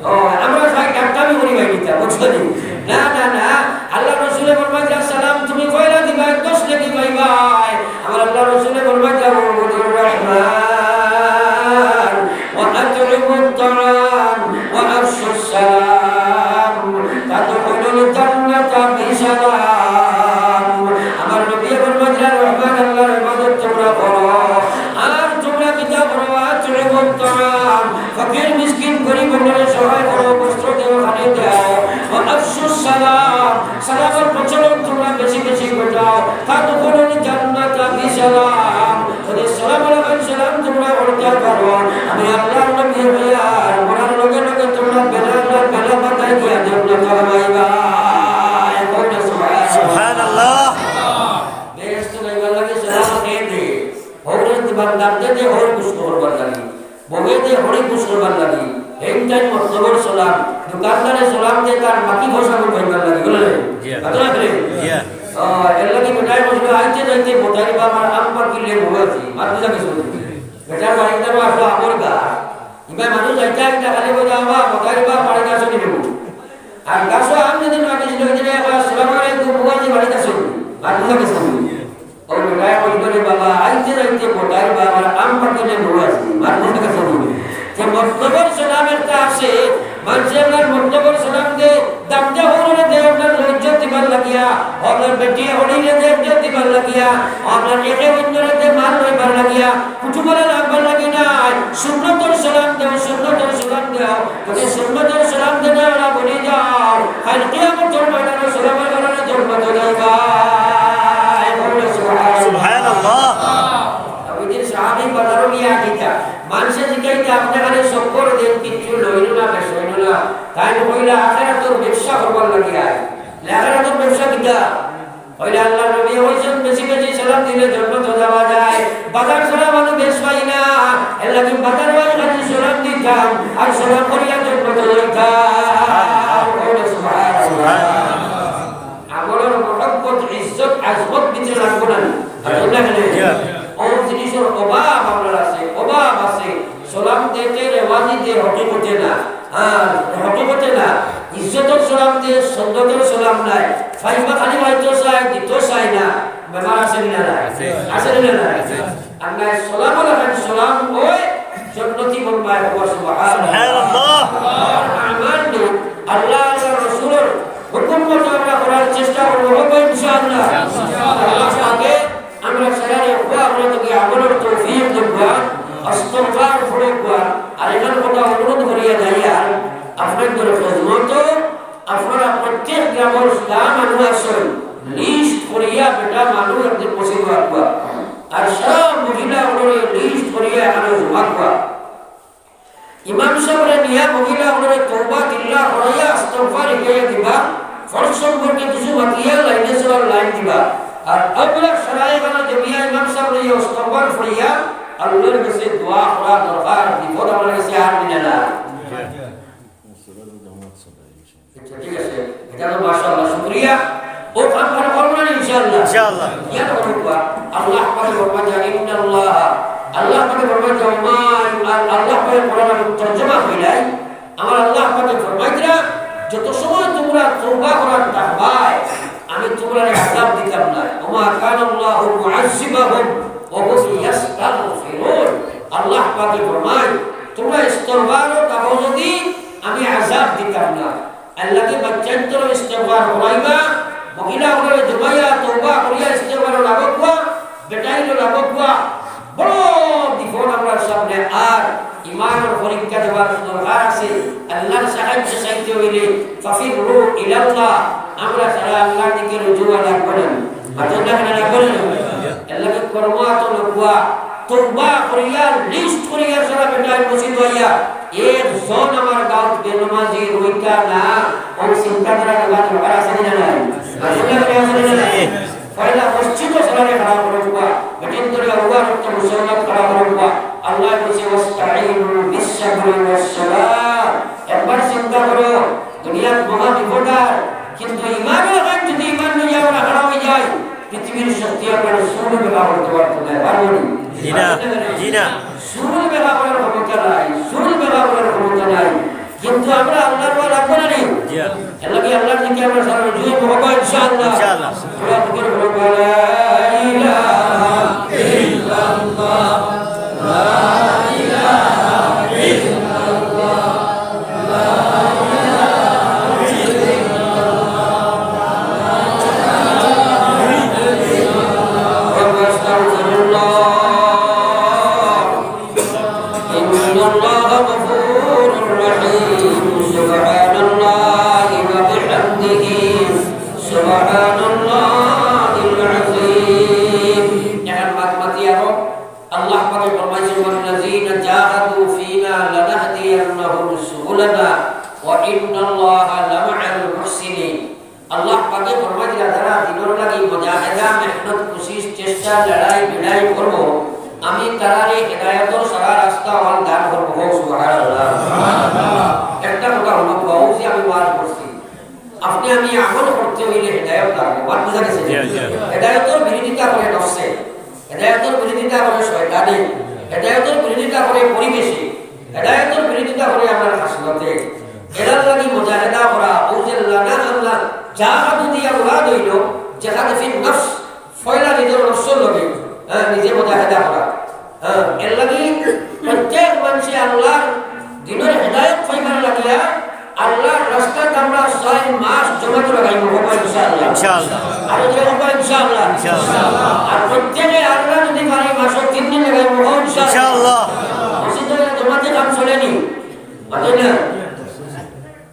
ও, আমরা ভাই ডাক্তারি করি ভাই নিতা, বুঝছো নি? না, না, না। আল্লাহ রসুলে ফরমাইলা, "সালাম তুমি কয়লা দিবা, দশ লেখি পাইবাই।" আমার আল্লাহ রসুলে ফরমাইলা, "ওয়া আবুদুর রহমান, ওয়া আতইমুত তাআম, ওয়া আফশুস সালাম, তাদখুলুল জান্নাতা বিসালাম।" আমার নবী ফরমাইলা, "রহমান আল্লাহর ইবাদত তোমরা করো।" আর তোমরা কিতা করো? আতইমুত তাআম, ফকির মিসকিন গরিব অকলরে সহায় করো, বস্ত্র দেও, খানি দেও। ওয়া আফশুস সালাম, সালামর প্রচলন তোমরা বেশি বেশি ঘটাও। তাদখুলুল জান্নাতা বিসালাম, যদি সালাম আলাইকুম সালাম তোমরা করতে পারো, আমি আল্লাহর নবী হইয়ার মরার লগে লগে তোমরা বেলা বেলা বাতাই দিয়া জান্নাত হামাইবা। এখন সুবহানাল্লাহ। সুবহানাল্লাহ। বেহেশত যাইবার লাগি সালাম কে দে। হউরে দিবার দাম দে দে, হউর খুশ করবার লাগি। বউয়ে দে, হউরে খুশ করবার লাগি। হেইন টাইম মতলবর সালাম। দোকানদারে সালাম দে, তার বাকি পয়সা কম পাইবার লাগি। বুঝলে? জি। কথা না বলে? জি। আহ, এর লাগি বেটায় বলছিল, "আইতে যাইতে বতাইর বা আমার আম পাকিলে বউ আছি।" মাত বুঝা গেছে? বেটার বাড়িতে বা আসলো আমর গা। ইবা মানুষ যাইতে আইতে খালি বলে, "আমা, বতাইর বা বাড়িতে আসো নি বউ?" আর গাছও আম যদি না দিছিল, ওই দিনে আবার, "আসসালামু আলাইকুম, বউ আছি, বাড়িতে আসো নি?" মাত বুঝা গেছে? ও বেটায় কইল, "রে বাবা, আইতে যাইতে বতাইর বা আমার আম পাকিলে বউ আছি।" মাত বুঝা গেছে নি? যে মতলবর সালাম একটা আছে, মানষে আপনার মতলবর সালাম দে, দাম দে হউরে দে, আপনার ইজ্জত দিবার লাগিয়া, আপনার বেটি হরিলে দে, ইজ্জত দিবার লাগিয়া, আপনার একে অন্যরে দে, মাল লইবার লাগিয়া, কুটুমরে লাগবার লাগি নাই, সুন্নতর সালাম দেও, সুন্নতর সালাম দেও। যদি সুন্নতর সালাম দেনা ওরা বলি যাও, কাল কিয়ামতর ময়দানে সালামের কারণে জান্নাত যাইবা। সুবহানাল্লাহ। সুবহানাল্লাহ। নবীজির সাহাবী বাজারো গিয়া কিতা? মানষে জিকাইতা, "আপনে খালি চক্কর দেইন, কিচ্ছু লইন না, বেচইন না।" তাইন কইলা, "আখেরাতর ব্যবসা করবার লাগি আয়।" আখেরাতর ব্যবসা কিতা? কইলা, "আল্লাহর নবী কইছইন, বেশি বেশি সালাম দিলে জান্নাতো যাওয়া যায়। বাজার ছাড়া মানুষ বেশ পাই না। এর লাগি বাজার বাই খালি সালাম দিতাম, আর সালাম করিয়া জান্নাতো যাইতাম।" কইলা, সুবহানাল্লাহ। আমলর মহব্বত, ইজ্জত, আজমত ভিতরে লাগবো না নি? আর বুঝলা কেনে? জি। ও জিনিসর অভাব আমরার আছে, অভাব আছে। সালাম দিতে রেওয়াজি দে, হকিকতে না। আর হকিকতে না। ইজ্জতর সালাম দে, সুন্নতর সালাম নায়। ফাইবা খালি পাইতো চায়, দিতো চায় না। বেমার আছে নি না নাই? আছে। আছে নি না নাই? আছে। আর নাই সালাম আলাইকুম সালাম ওই জন্নতি বনবায় হবা, সুবহানাল্লাহ। সুবহানাল্লাহ। আমার নবী, আল্লাহ, আল্লাহর রসুলর হুকুম মতো আমরা করার চেষ্টা করবো, হবা ইনশাআল্লাহ। আল্লাহ পাকে আমরা সারারে হবা আমরা তোকে আমলর তৌফিক দেবা, ইস্তেগফার করবা। আর এখান কথা অনুরোধ করিয়া যাইয়ার, আপনাদের খেদমতো আপনারা প্রত্যেক গ্রামর যা মানুষ আছইন, লিস্ট করিয়া বেটা মানুষ একদিন মসজিদো রাখবা। আর সারা মহিলা অকলরে লিস্ট করিয়া এখানো জমা করবা। ইমাম সাবরে নিয়া মহিলা অকলরে তওবা তিল্লা করাইয়া ইস্তেগফার হিকাইয়া দিবা। ফরজ সম্পর্কে কিছু মাতিয়া লাইনে চলার লাইন দিবা। আর আমরা সারা এখানো জমিয়া ইমাম সাবরে ইস্তেগফার পড়িয়া আল্লাহর কাছে দোয়া করা দরকার। বিপদ আমার কাছে আর মিলে না। আচ্ছা, ঠিক আছে। এটা তো মাশাআল্লাহ, শুকরিয়া। ও কাম কাম করবো না ইনশাআল্লাহ? ইনশাআল্লাহ। ইয়াদ করবা, আল্লাহ পাকে ফরমাইতরা, ইন্নাল্লাহ, আল্লাহ পাকে ফরমাইতরা, ওমা, আর আল্লাহ পাকে কোরআন তর্জমা কইলাই, আমার আল্লাহ পাকে ফরমাইতরা, যত সময় তুমরা তওবা করার থাকবায়, আমি তুমরারে আযাব দিতাম নায়। ওয়া মা কানাল্লাহু মুআযযিবাহুম ওয়া হুম ইয়াস্তাগফিরুন। আল্লাহ পাকে ফরমায়, তুমরা ইস্তেগফারো থাকো যদি, আমি আযাব দিতাম না। এরলাগি বাচ্চাইন্তরে ইস্তেগফার করাইবা, মহিলা অকলরে জমাইয়া তওবা করিয়া ইস্তেগফারো লাগউক্কা, বেটাইনও লাগউক্কা। বড় বিপদ আমরার সামনে, আর ইমানর পরীক্ষা দেওয়ার দরকার আছে। আল্লাহর সাহায্য চাইতে অইলে ফাফিররু ইলাল্লাহ, আমরা সারা আল্লাহর দিকে রুজু অওয়া লাগবো না? মাতইন না কেনে, লাগবো না? এরলাগি কর্ম আতো লাগবো, তওবা করিয়া লিস্ট করিয়া সারা বেটাইন মসজিদো আইয়া একজন আমার গাঁওত বেনমাজি রইতা না, অউ চিন্তাধারা নেওয়ার দরকার আছে নি না নাই? মাতইন না কেনে, আছে নি না নাই? পয়লা মসজিদো সারারে খাড়া করউক্কা, বেটিন্তরে আল্লাহর রাস্তাত মুসল্লাত খাড়া করউক্কা। আল্লায় কইছে, "ওয়াস্তাইনু বিস-সাবরি ওয়াস-সালাহ।" একবার চিন্তা করো, দুনিয়াত মহা বিপদ আর, কিন্তু ইমানর কারণে যদি ইমান লইয়া আমরা খাড়া অই যাই, পৃথিবীর শক্তি আমরারে চুল বেকা করতে পারতো নায়, পারবো নি? জি না, জি না। চুল বেকা করার ক্ষমতা নাই, চুল বেকা করার ক্ষমতা নাই। কিন্তু আমরা আল্লাহর ওয়ালা লাগবো না নি? জি। এরলাগি আল্লাহর দিকে আমরা সারা রুজু অইবো, ইনশাআল্লাহ। ইনশাআল্লাহ। আমরা জিকির করবো, লা ইলাহা ইল্লাল্লাহ, লা ইলাহা ইল্লাল্লাহ, লা ইলাহা ইল্লাল্লাহ, লা ইলাহা ইল্লাল্লাহ, ওয়া আস্তাগফিরুল্লাহ। إن الله غفور رحيم. سبحان الله وبحمده. سبحان الله العظيم. এখন বাদ বাকি আরো আল্লাহ পাকে ফরমাইছেন, "والذين جاهدوا فينا لنهدينهم سبلنا وإن الله لمع المحسنين।" আল্লাহ পাকে ফরমাইলা, যারা দ্বীনর লাগি মুজাহেদা, মেহনত, কুশিশ, চেষ্টা, লড়াই, বিড়াই করবো, আমি তারারে হেদায়েতর সারা রাস্তা অখান দান করবো। কও সুবহানাল্লাহ। একটা কথা অইলো, কও যে আমি ওয়াজ করছি, আপনে আমি আমল করতে অইলে হেদায়েত লাগবো। মাত বুঝা গেছে? জি, জি। হেদায়েতর বিরোধিতা করে নফসে, হেদায়েতর বিরোধিতা করে শয়তানে, হেদায়েতর বিরোধিতা করে পরিবেশে, হেদায়েতর বিরোধিতা করে আমরার খাসলতে। এরার লাগি মুজাহেদা করা, অউ যে লানা আল্লাহ, জাহাদু দিয়া মুরাদ অইলো জেহাদ ফিন নফস, পয়লা নিজর নফসর লগে, হ্যাঁ, নিজে মুজাহেদা করা। হ্যাঁ, এরলাগি প্রত্যেক মানষে আল্লাহর দ্বীনর হেদায়েত পাইবার লাগিয়া আল্লাহর রাস্তাত আমরা ছয় মাস জমাত লাগাইমু, কও ইনশাআল্লাহ। ইনশাআল্লাহ। আরো জোরে কও ইনশাআল্লাহ। ইনশাআল্লাহ। আর প্রত্যেকে আমরা যদি পারি মাসো তিন দিন লাগাইমু, কও ইনশাআল্লাহ। ইনশাআল্লাহ। মসজিদো জমাতে কাম চলে নি? মাতইন না?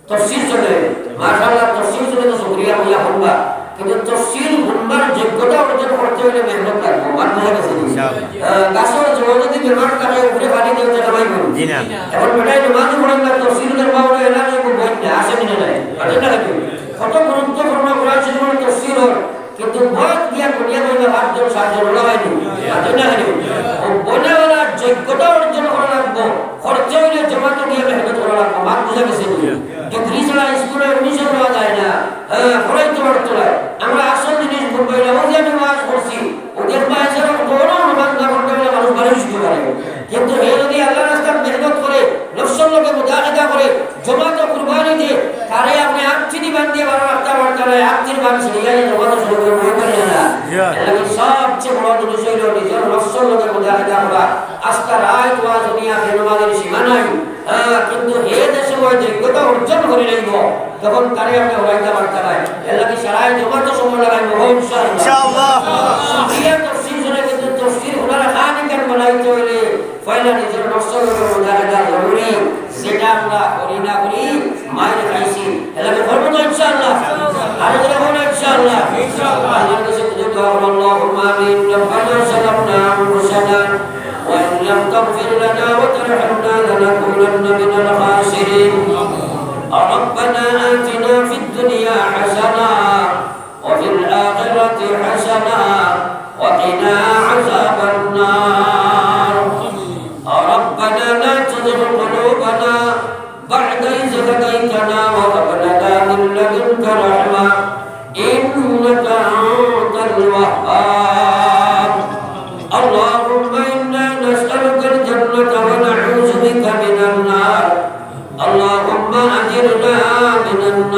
তফসির চলে, মাশাআল্লাহ, তফসির চলে তো শুকরিয়া কইয়া হুনবা। কিন্তু তফসির হুনবার যোগ্যতা অর্জন করতে অইলে মেহনত লাগবো। মাত বুঝা গেছে নি? ইনশাআল্লাহ। আহ, গাছর জড় যদি বেমার থাকে, উপরে পানি দেওয়া যায় না, ভাই বোন? জি না। এখন বেটায় নমাজ পড়েন না, তফসির হুনবার বাবা এলা নাই, বই না, আসে নি না নাই? আছে না নাকি? কত গুরুত্বপূর্ণ কোরআন শরীফর তফসির অর, কিন্তু বয়স দিয়া দুনিয়া বইলা পাঁচজন, সাতজন ওলা অয়নি। পাঁচজন না অয়নি? ও বনেওয়ালা যোগ্যতা অর্জন করা লাগবো। করতে অইলে জমাতো গিয়া মেহনত করা লাগবো। মাত বুঝা গেছে নি? ডিগ্রি ছাড়া স্কুলে admission লওয়া যায় না। হ্যাঁ, পড়াইতে পারতো না। আমরা আসল জিনিস বুঝবাই না। অউ যে আমি ওয়াজ করছি, অউ দেখবা এছাড়া বড় নমাজ না পড়তে পারলে মানুষ বাড়ি শুতে পারে। কিন্তু হে যদি আল্লাহর রাস্তাত মেহনত করে, নফসর লগে মুজাহেদা করে, জমাতো কুরবানি দে, তারে আপনে আটটি বান দিয়া বারো রাখতা পারতা নায়, আটটি বান ছিড়িয়া জমাতো শুরু করে মনে করে না। জি। এর লাগি সবচেয়ে বড় জিনিস অইলো নিজর নফসর লগে মুজাহেদা করা। আস্তা রাইত ওয়াজ হুনিয়া বেনমাজির সীমা নাই। হ্যাঁ, কিন্তু হে যে সময় যোগ্যতা অর্জন করি লইবো, তখন তারে আপনে হরাইতা পারতা নায়। এর লাগি সারায় জমাতো সময় লাগাইমু, ইনশাআল্লাহ। ইনশাআল্লাহ। শুকরিয়া তফসির হুনে, কিন্তু তফসির হুনার খানি কান বানাইতে অইলে পয়লা নিজর নফসর লগে মুজাহেদা জরুরি, যেটা আমরা করি না করি মাইর খাইছি। এর লাগি করবো তো ইনশাআল্লাহ। আরো জোরে বলো ইনশাআল্লাহ। আল্লাহর কাছে বুঝে দোয়া করো, اللهم آمين. ربنا ظلمنا أنفسنا وإن لم تغفر لنا وترحمنا لنكونن من الخاسرين. ربنا آتنا في الدنيا حسنة وفي الآخرة حسنة وقنا عذاب النار. ربنا لا تزغ قلوبنا بعد إذ هديتنا وهب لنا من لدنك رحمة إنك أنت الوهاب. اللهم إنا نسألك الجنة ونعوذ بك من النار. اللهم أجرنا من النار.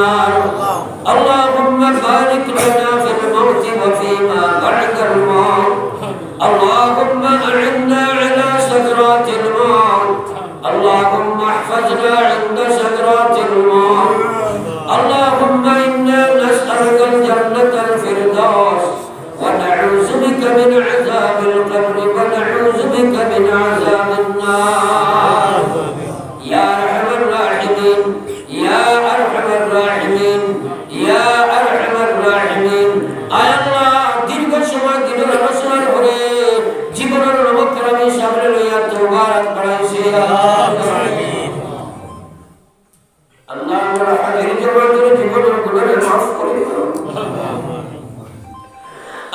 হাজির জমাতের জীবনের গুনাহ মাফ করে দাও।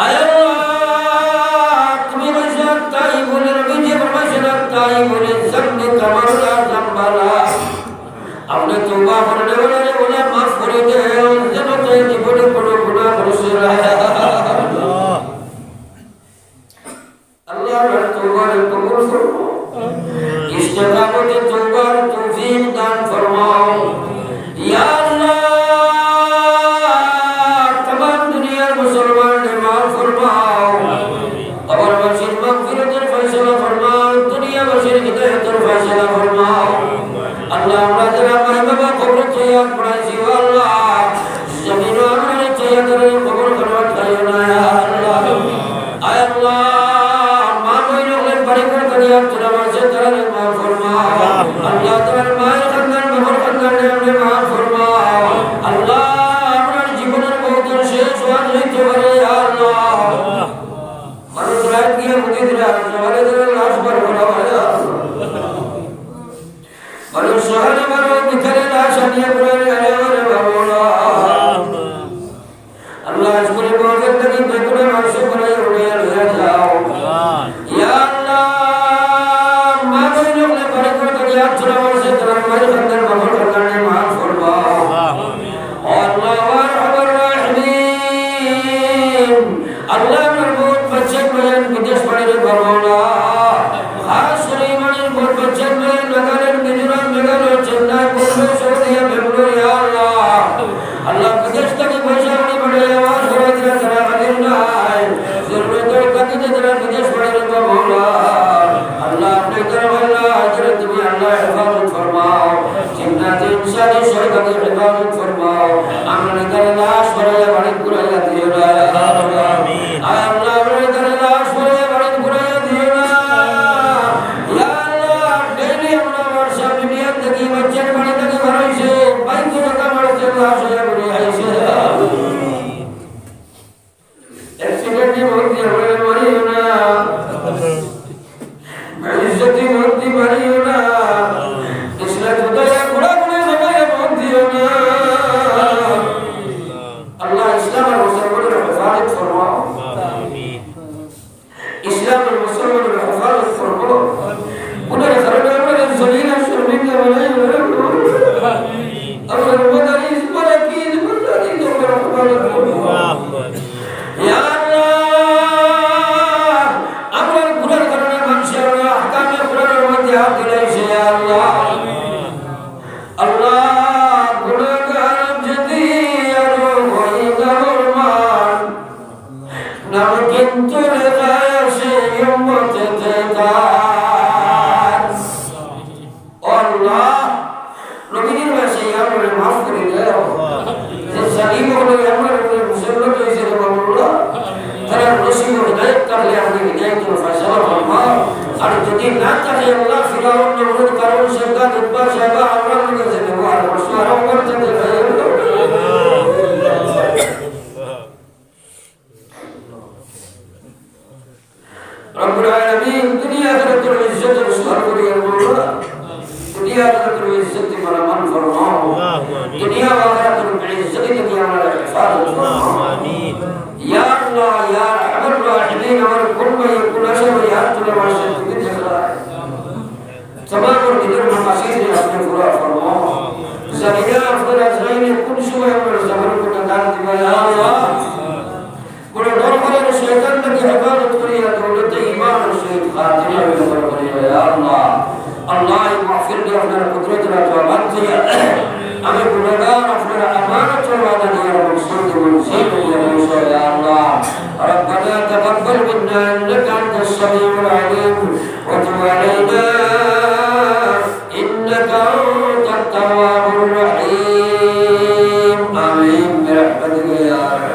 আয় আল্লাহ, তুমি কইছো, তাই বলে নবীজি ফরমাইছেন, তাই বলে জান্নাত আমার আল্লাহ জাম্বালা। আপনি তওবা করে দেবেন, আরে বলে মাফ করে দেন, যেন তাই জীবনে কোনো গুনাহ করছে না। আল্লাহ, আমরা তওবার কবুল ফরমাও। ইস্তেকামতে তওবার তৌফিক দান ফরমাও। ইয়া আল্লাহ, তামাম দুনিয়ার মুসলমানরে মাফ ফরমাও। কবরবাসীর মাগফিরাতের ফয়সালা ফরমাও, দুনিয়াবাসীর হিদায়াতের ফয়সালা ফরমাও। আল্লাহ, আমরা যারা মাই বাবা কবরে থইয়া পড়াইছি, ও আল্লাহ, জমিনো আমরা থইয়া তারার কবর খানাত খাইও না, ইয়া আল্লাহ। আয় আল্লাহ, মা বইন অকলে বাড়ি ঘর করিয়া তোরা মাঝে তারারে মাফ ফরমাও। আল্লাহ, তারার মায়ের খানদান, বাবার খানদান, আপনি মাফ ফরমাও। আল্লাহ, আমরা জীবনের মৌতের শেষ ওয়াজ হইতে পারে, ইয়া আল্লাহ। মানুষ রাত গিয়া বুঝে দিলে, সকালে তারা লাশ বার করা হয়, ইয়া আল্লাহ। মানুষ সকালে মারো, বিকালে লাশ আনিয়া পড়ে, আরে, আরে, বাবা, আল্লাহ। আল্লাহ, আজকের মাহফিল থেকে বেগুনে মাংস করে উড়িয়ে নিয়ে যাও। ইয়া আল্লাহ, মা বইন অকলে বাড়ি ঘর করিয়া তোরা মাঝে তারার মায়ের খানদান, বাবার খানদান মাফ ফরমাও। ও আল্লাহ, ইয়া আরহামার রাহিমিন, আল্লাহ, আমার বহুত বাচ্চা বয়ান বিদেশ বাড়ির বাবা, খাস করে ইমানের বহুত বাচ্চা বয়ান নাগাল্যান্ড, মিজোরাম, মেঘালয়, চেন্নাই, বোম্বে, সৌদিয়া, বেঙ্গালোর, ইয়া আল্লাহ। আল্লাহ, বিদেশ থেকে পয়সা করি পাঠাই আওয়াজ করে দিলে তারা হাজির নাই। জরুরতের তাগিদে তারা বিদেশ বাড়ির বাবা। আল্লাহ, আপনি তারা আল্লাহ, হাজিরে তুমি আল্লাহ হেফাজত ফরমাও। জিন্নাতে ইনসানি শয়তানি হেফাজত ফরমাও। আমরা তারা লাশ বাড়াইয়া বাড়ি ঘুরাইয়া দিও না। আমিন। আয় আল্লাহ, আমরা তারা লাশ বাড়াইয়া বাড়ি ঘুরাইয়া দিও না। ইয়া আল্লাহ, ডেইলি আমরা আমার সব দুনিয়া থেকে বাচ্চার বাড়ি থেকে বার হইছে, বাইকে টাকা মারছে, লাশ হইয়া ঘুরে আইছে। অ্যাক্সিডেন্টে মরতে আমরা মারিও না। বেইজ্জতি মরতে মারিও না। ইসলাম কোথায় ঘোড়া ঘোড়া সবাই মরতে না। আল্লাহ, ইসলাম আর মুসলমানের হেফাজত ফরমাও। ইসলাম আর মুসলমানের হেফাজত ফরমাও। গুনার কারণে আমরা জলিল আর শর্মিন্দা বানাইও না। আমরা মাদারিস, মারাকিজ, মাসাজিদ, আমরা হেফাজত ফরমাও। ইয়া আল্লাহ, আমরা গুনার কারণে মানুষের আহকামে কোরআনের মধ্যে হাত দিলাইছে, ইয়া আল্লাহ। আল্লাহ, গুনাহগার যদি আরো হই না মুসলমান, নাম কিন্তু লেখায় আছে উম্মতে তেতার। ও আল্লাহ, নবীজির কাছে ইয়া আমরারে মাফ করে দাও। যে জালিম হলো ইয়া আমরার উপরে মুসল্লত হইছে রে বাবুল্লাহ, তারা নসিব ও হিদায়াত থাকলে আপনি হিদায়াতের ফয়সালা ফরমাও। আর যদি না থাকে আল্লাহ, ফিরাউন, নমরুদ, কারুন, শেদ্দাদ, উতবা, শাইবা, আমরার লগে যে ব্যবহার করছে, আর আমরার সাথে রব্বুল আলামিন, দুনিয়া আখিরাতের ইজ্জত রক্ষা করিয়া আল্লাহ। দুনিয়া আখিরাতের ইজ্জত মালামাল ফরমাও। আল্লাহুম্মা আমিন। দুনিয়া আখিরাতের ইজ্জত থেকে আমরা হেফাজত ফরমাও। আল্লাহুম্মা আমিন। ইয়া আল্লাহ, ইয়া আরহামার রাহিমিন, আমার কোন ভাই কোন আশা ভাই হাত তুলে আমার সাথে তুমি দেখা। তামাম দিনের মাকাসিদ আপনি পুরা ফরমাও। জানি না আপনার আজরাইলে কোন সময় আপনার জবান কোটা ডাক দিবা, ইয়া আল্লাহ। বড় ডর করার শয়তান থেকে হেফাজত করিয়া দৌলতে ঈমান ও সহিত খাতিমা নসিব করিয়া, ইয়া আল্লাহ। আল্লাহ, এই মাহফিলটি আপনার কুদরতের হাতে আমানত দিয়া, আমি গুনাহগার, আপনার আমানত ওয়াদা দিয়া, মকসুদ মঞ্জিল দিয়া পৌঁছাও, ইয়া আল্লাহ। ربنا تقبل منا إنك أنت السميع العليم وتب علينا إنك أنت التواب الرحيم. آمين برحمتك يا أرحم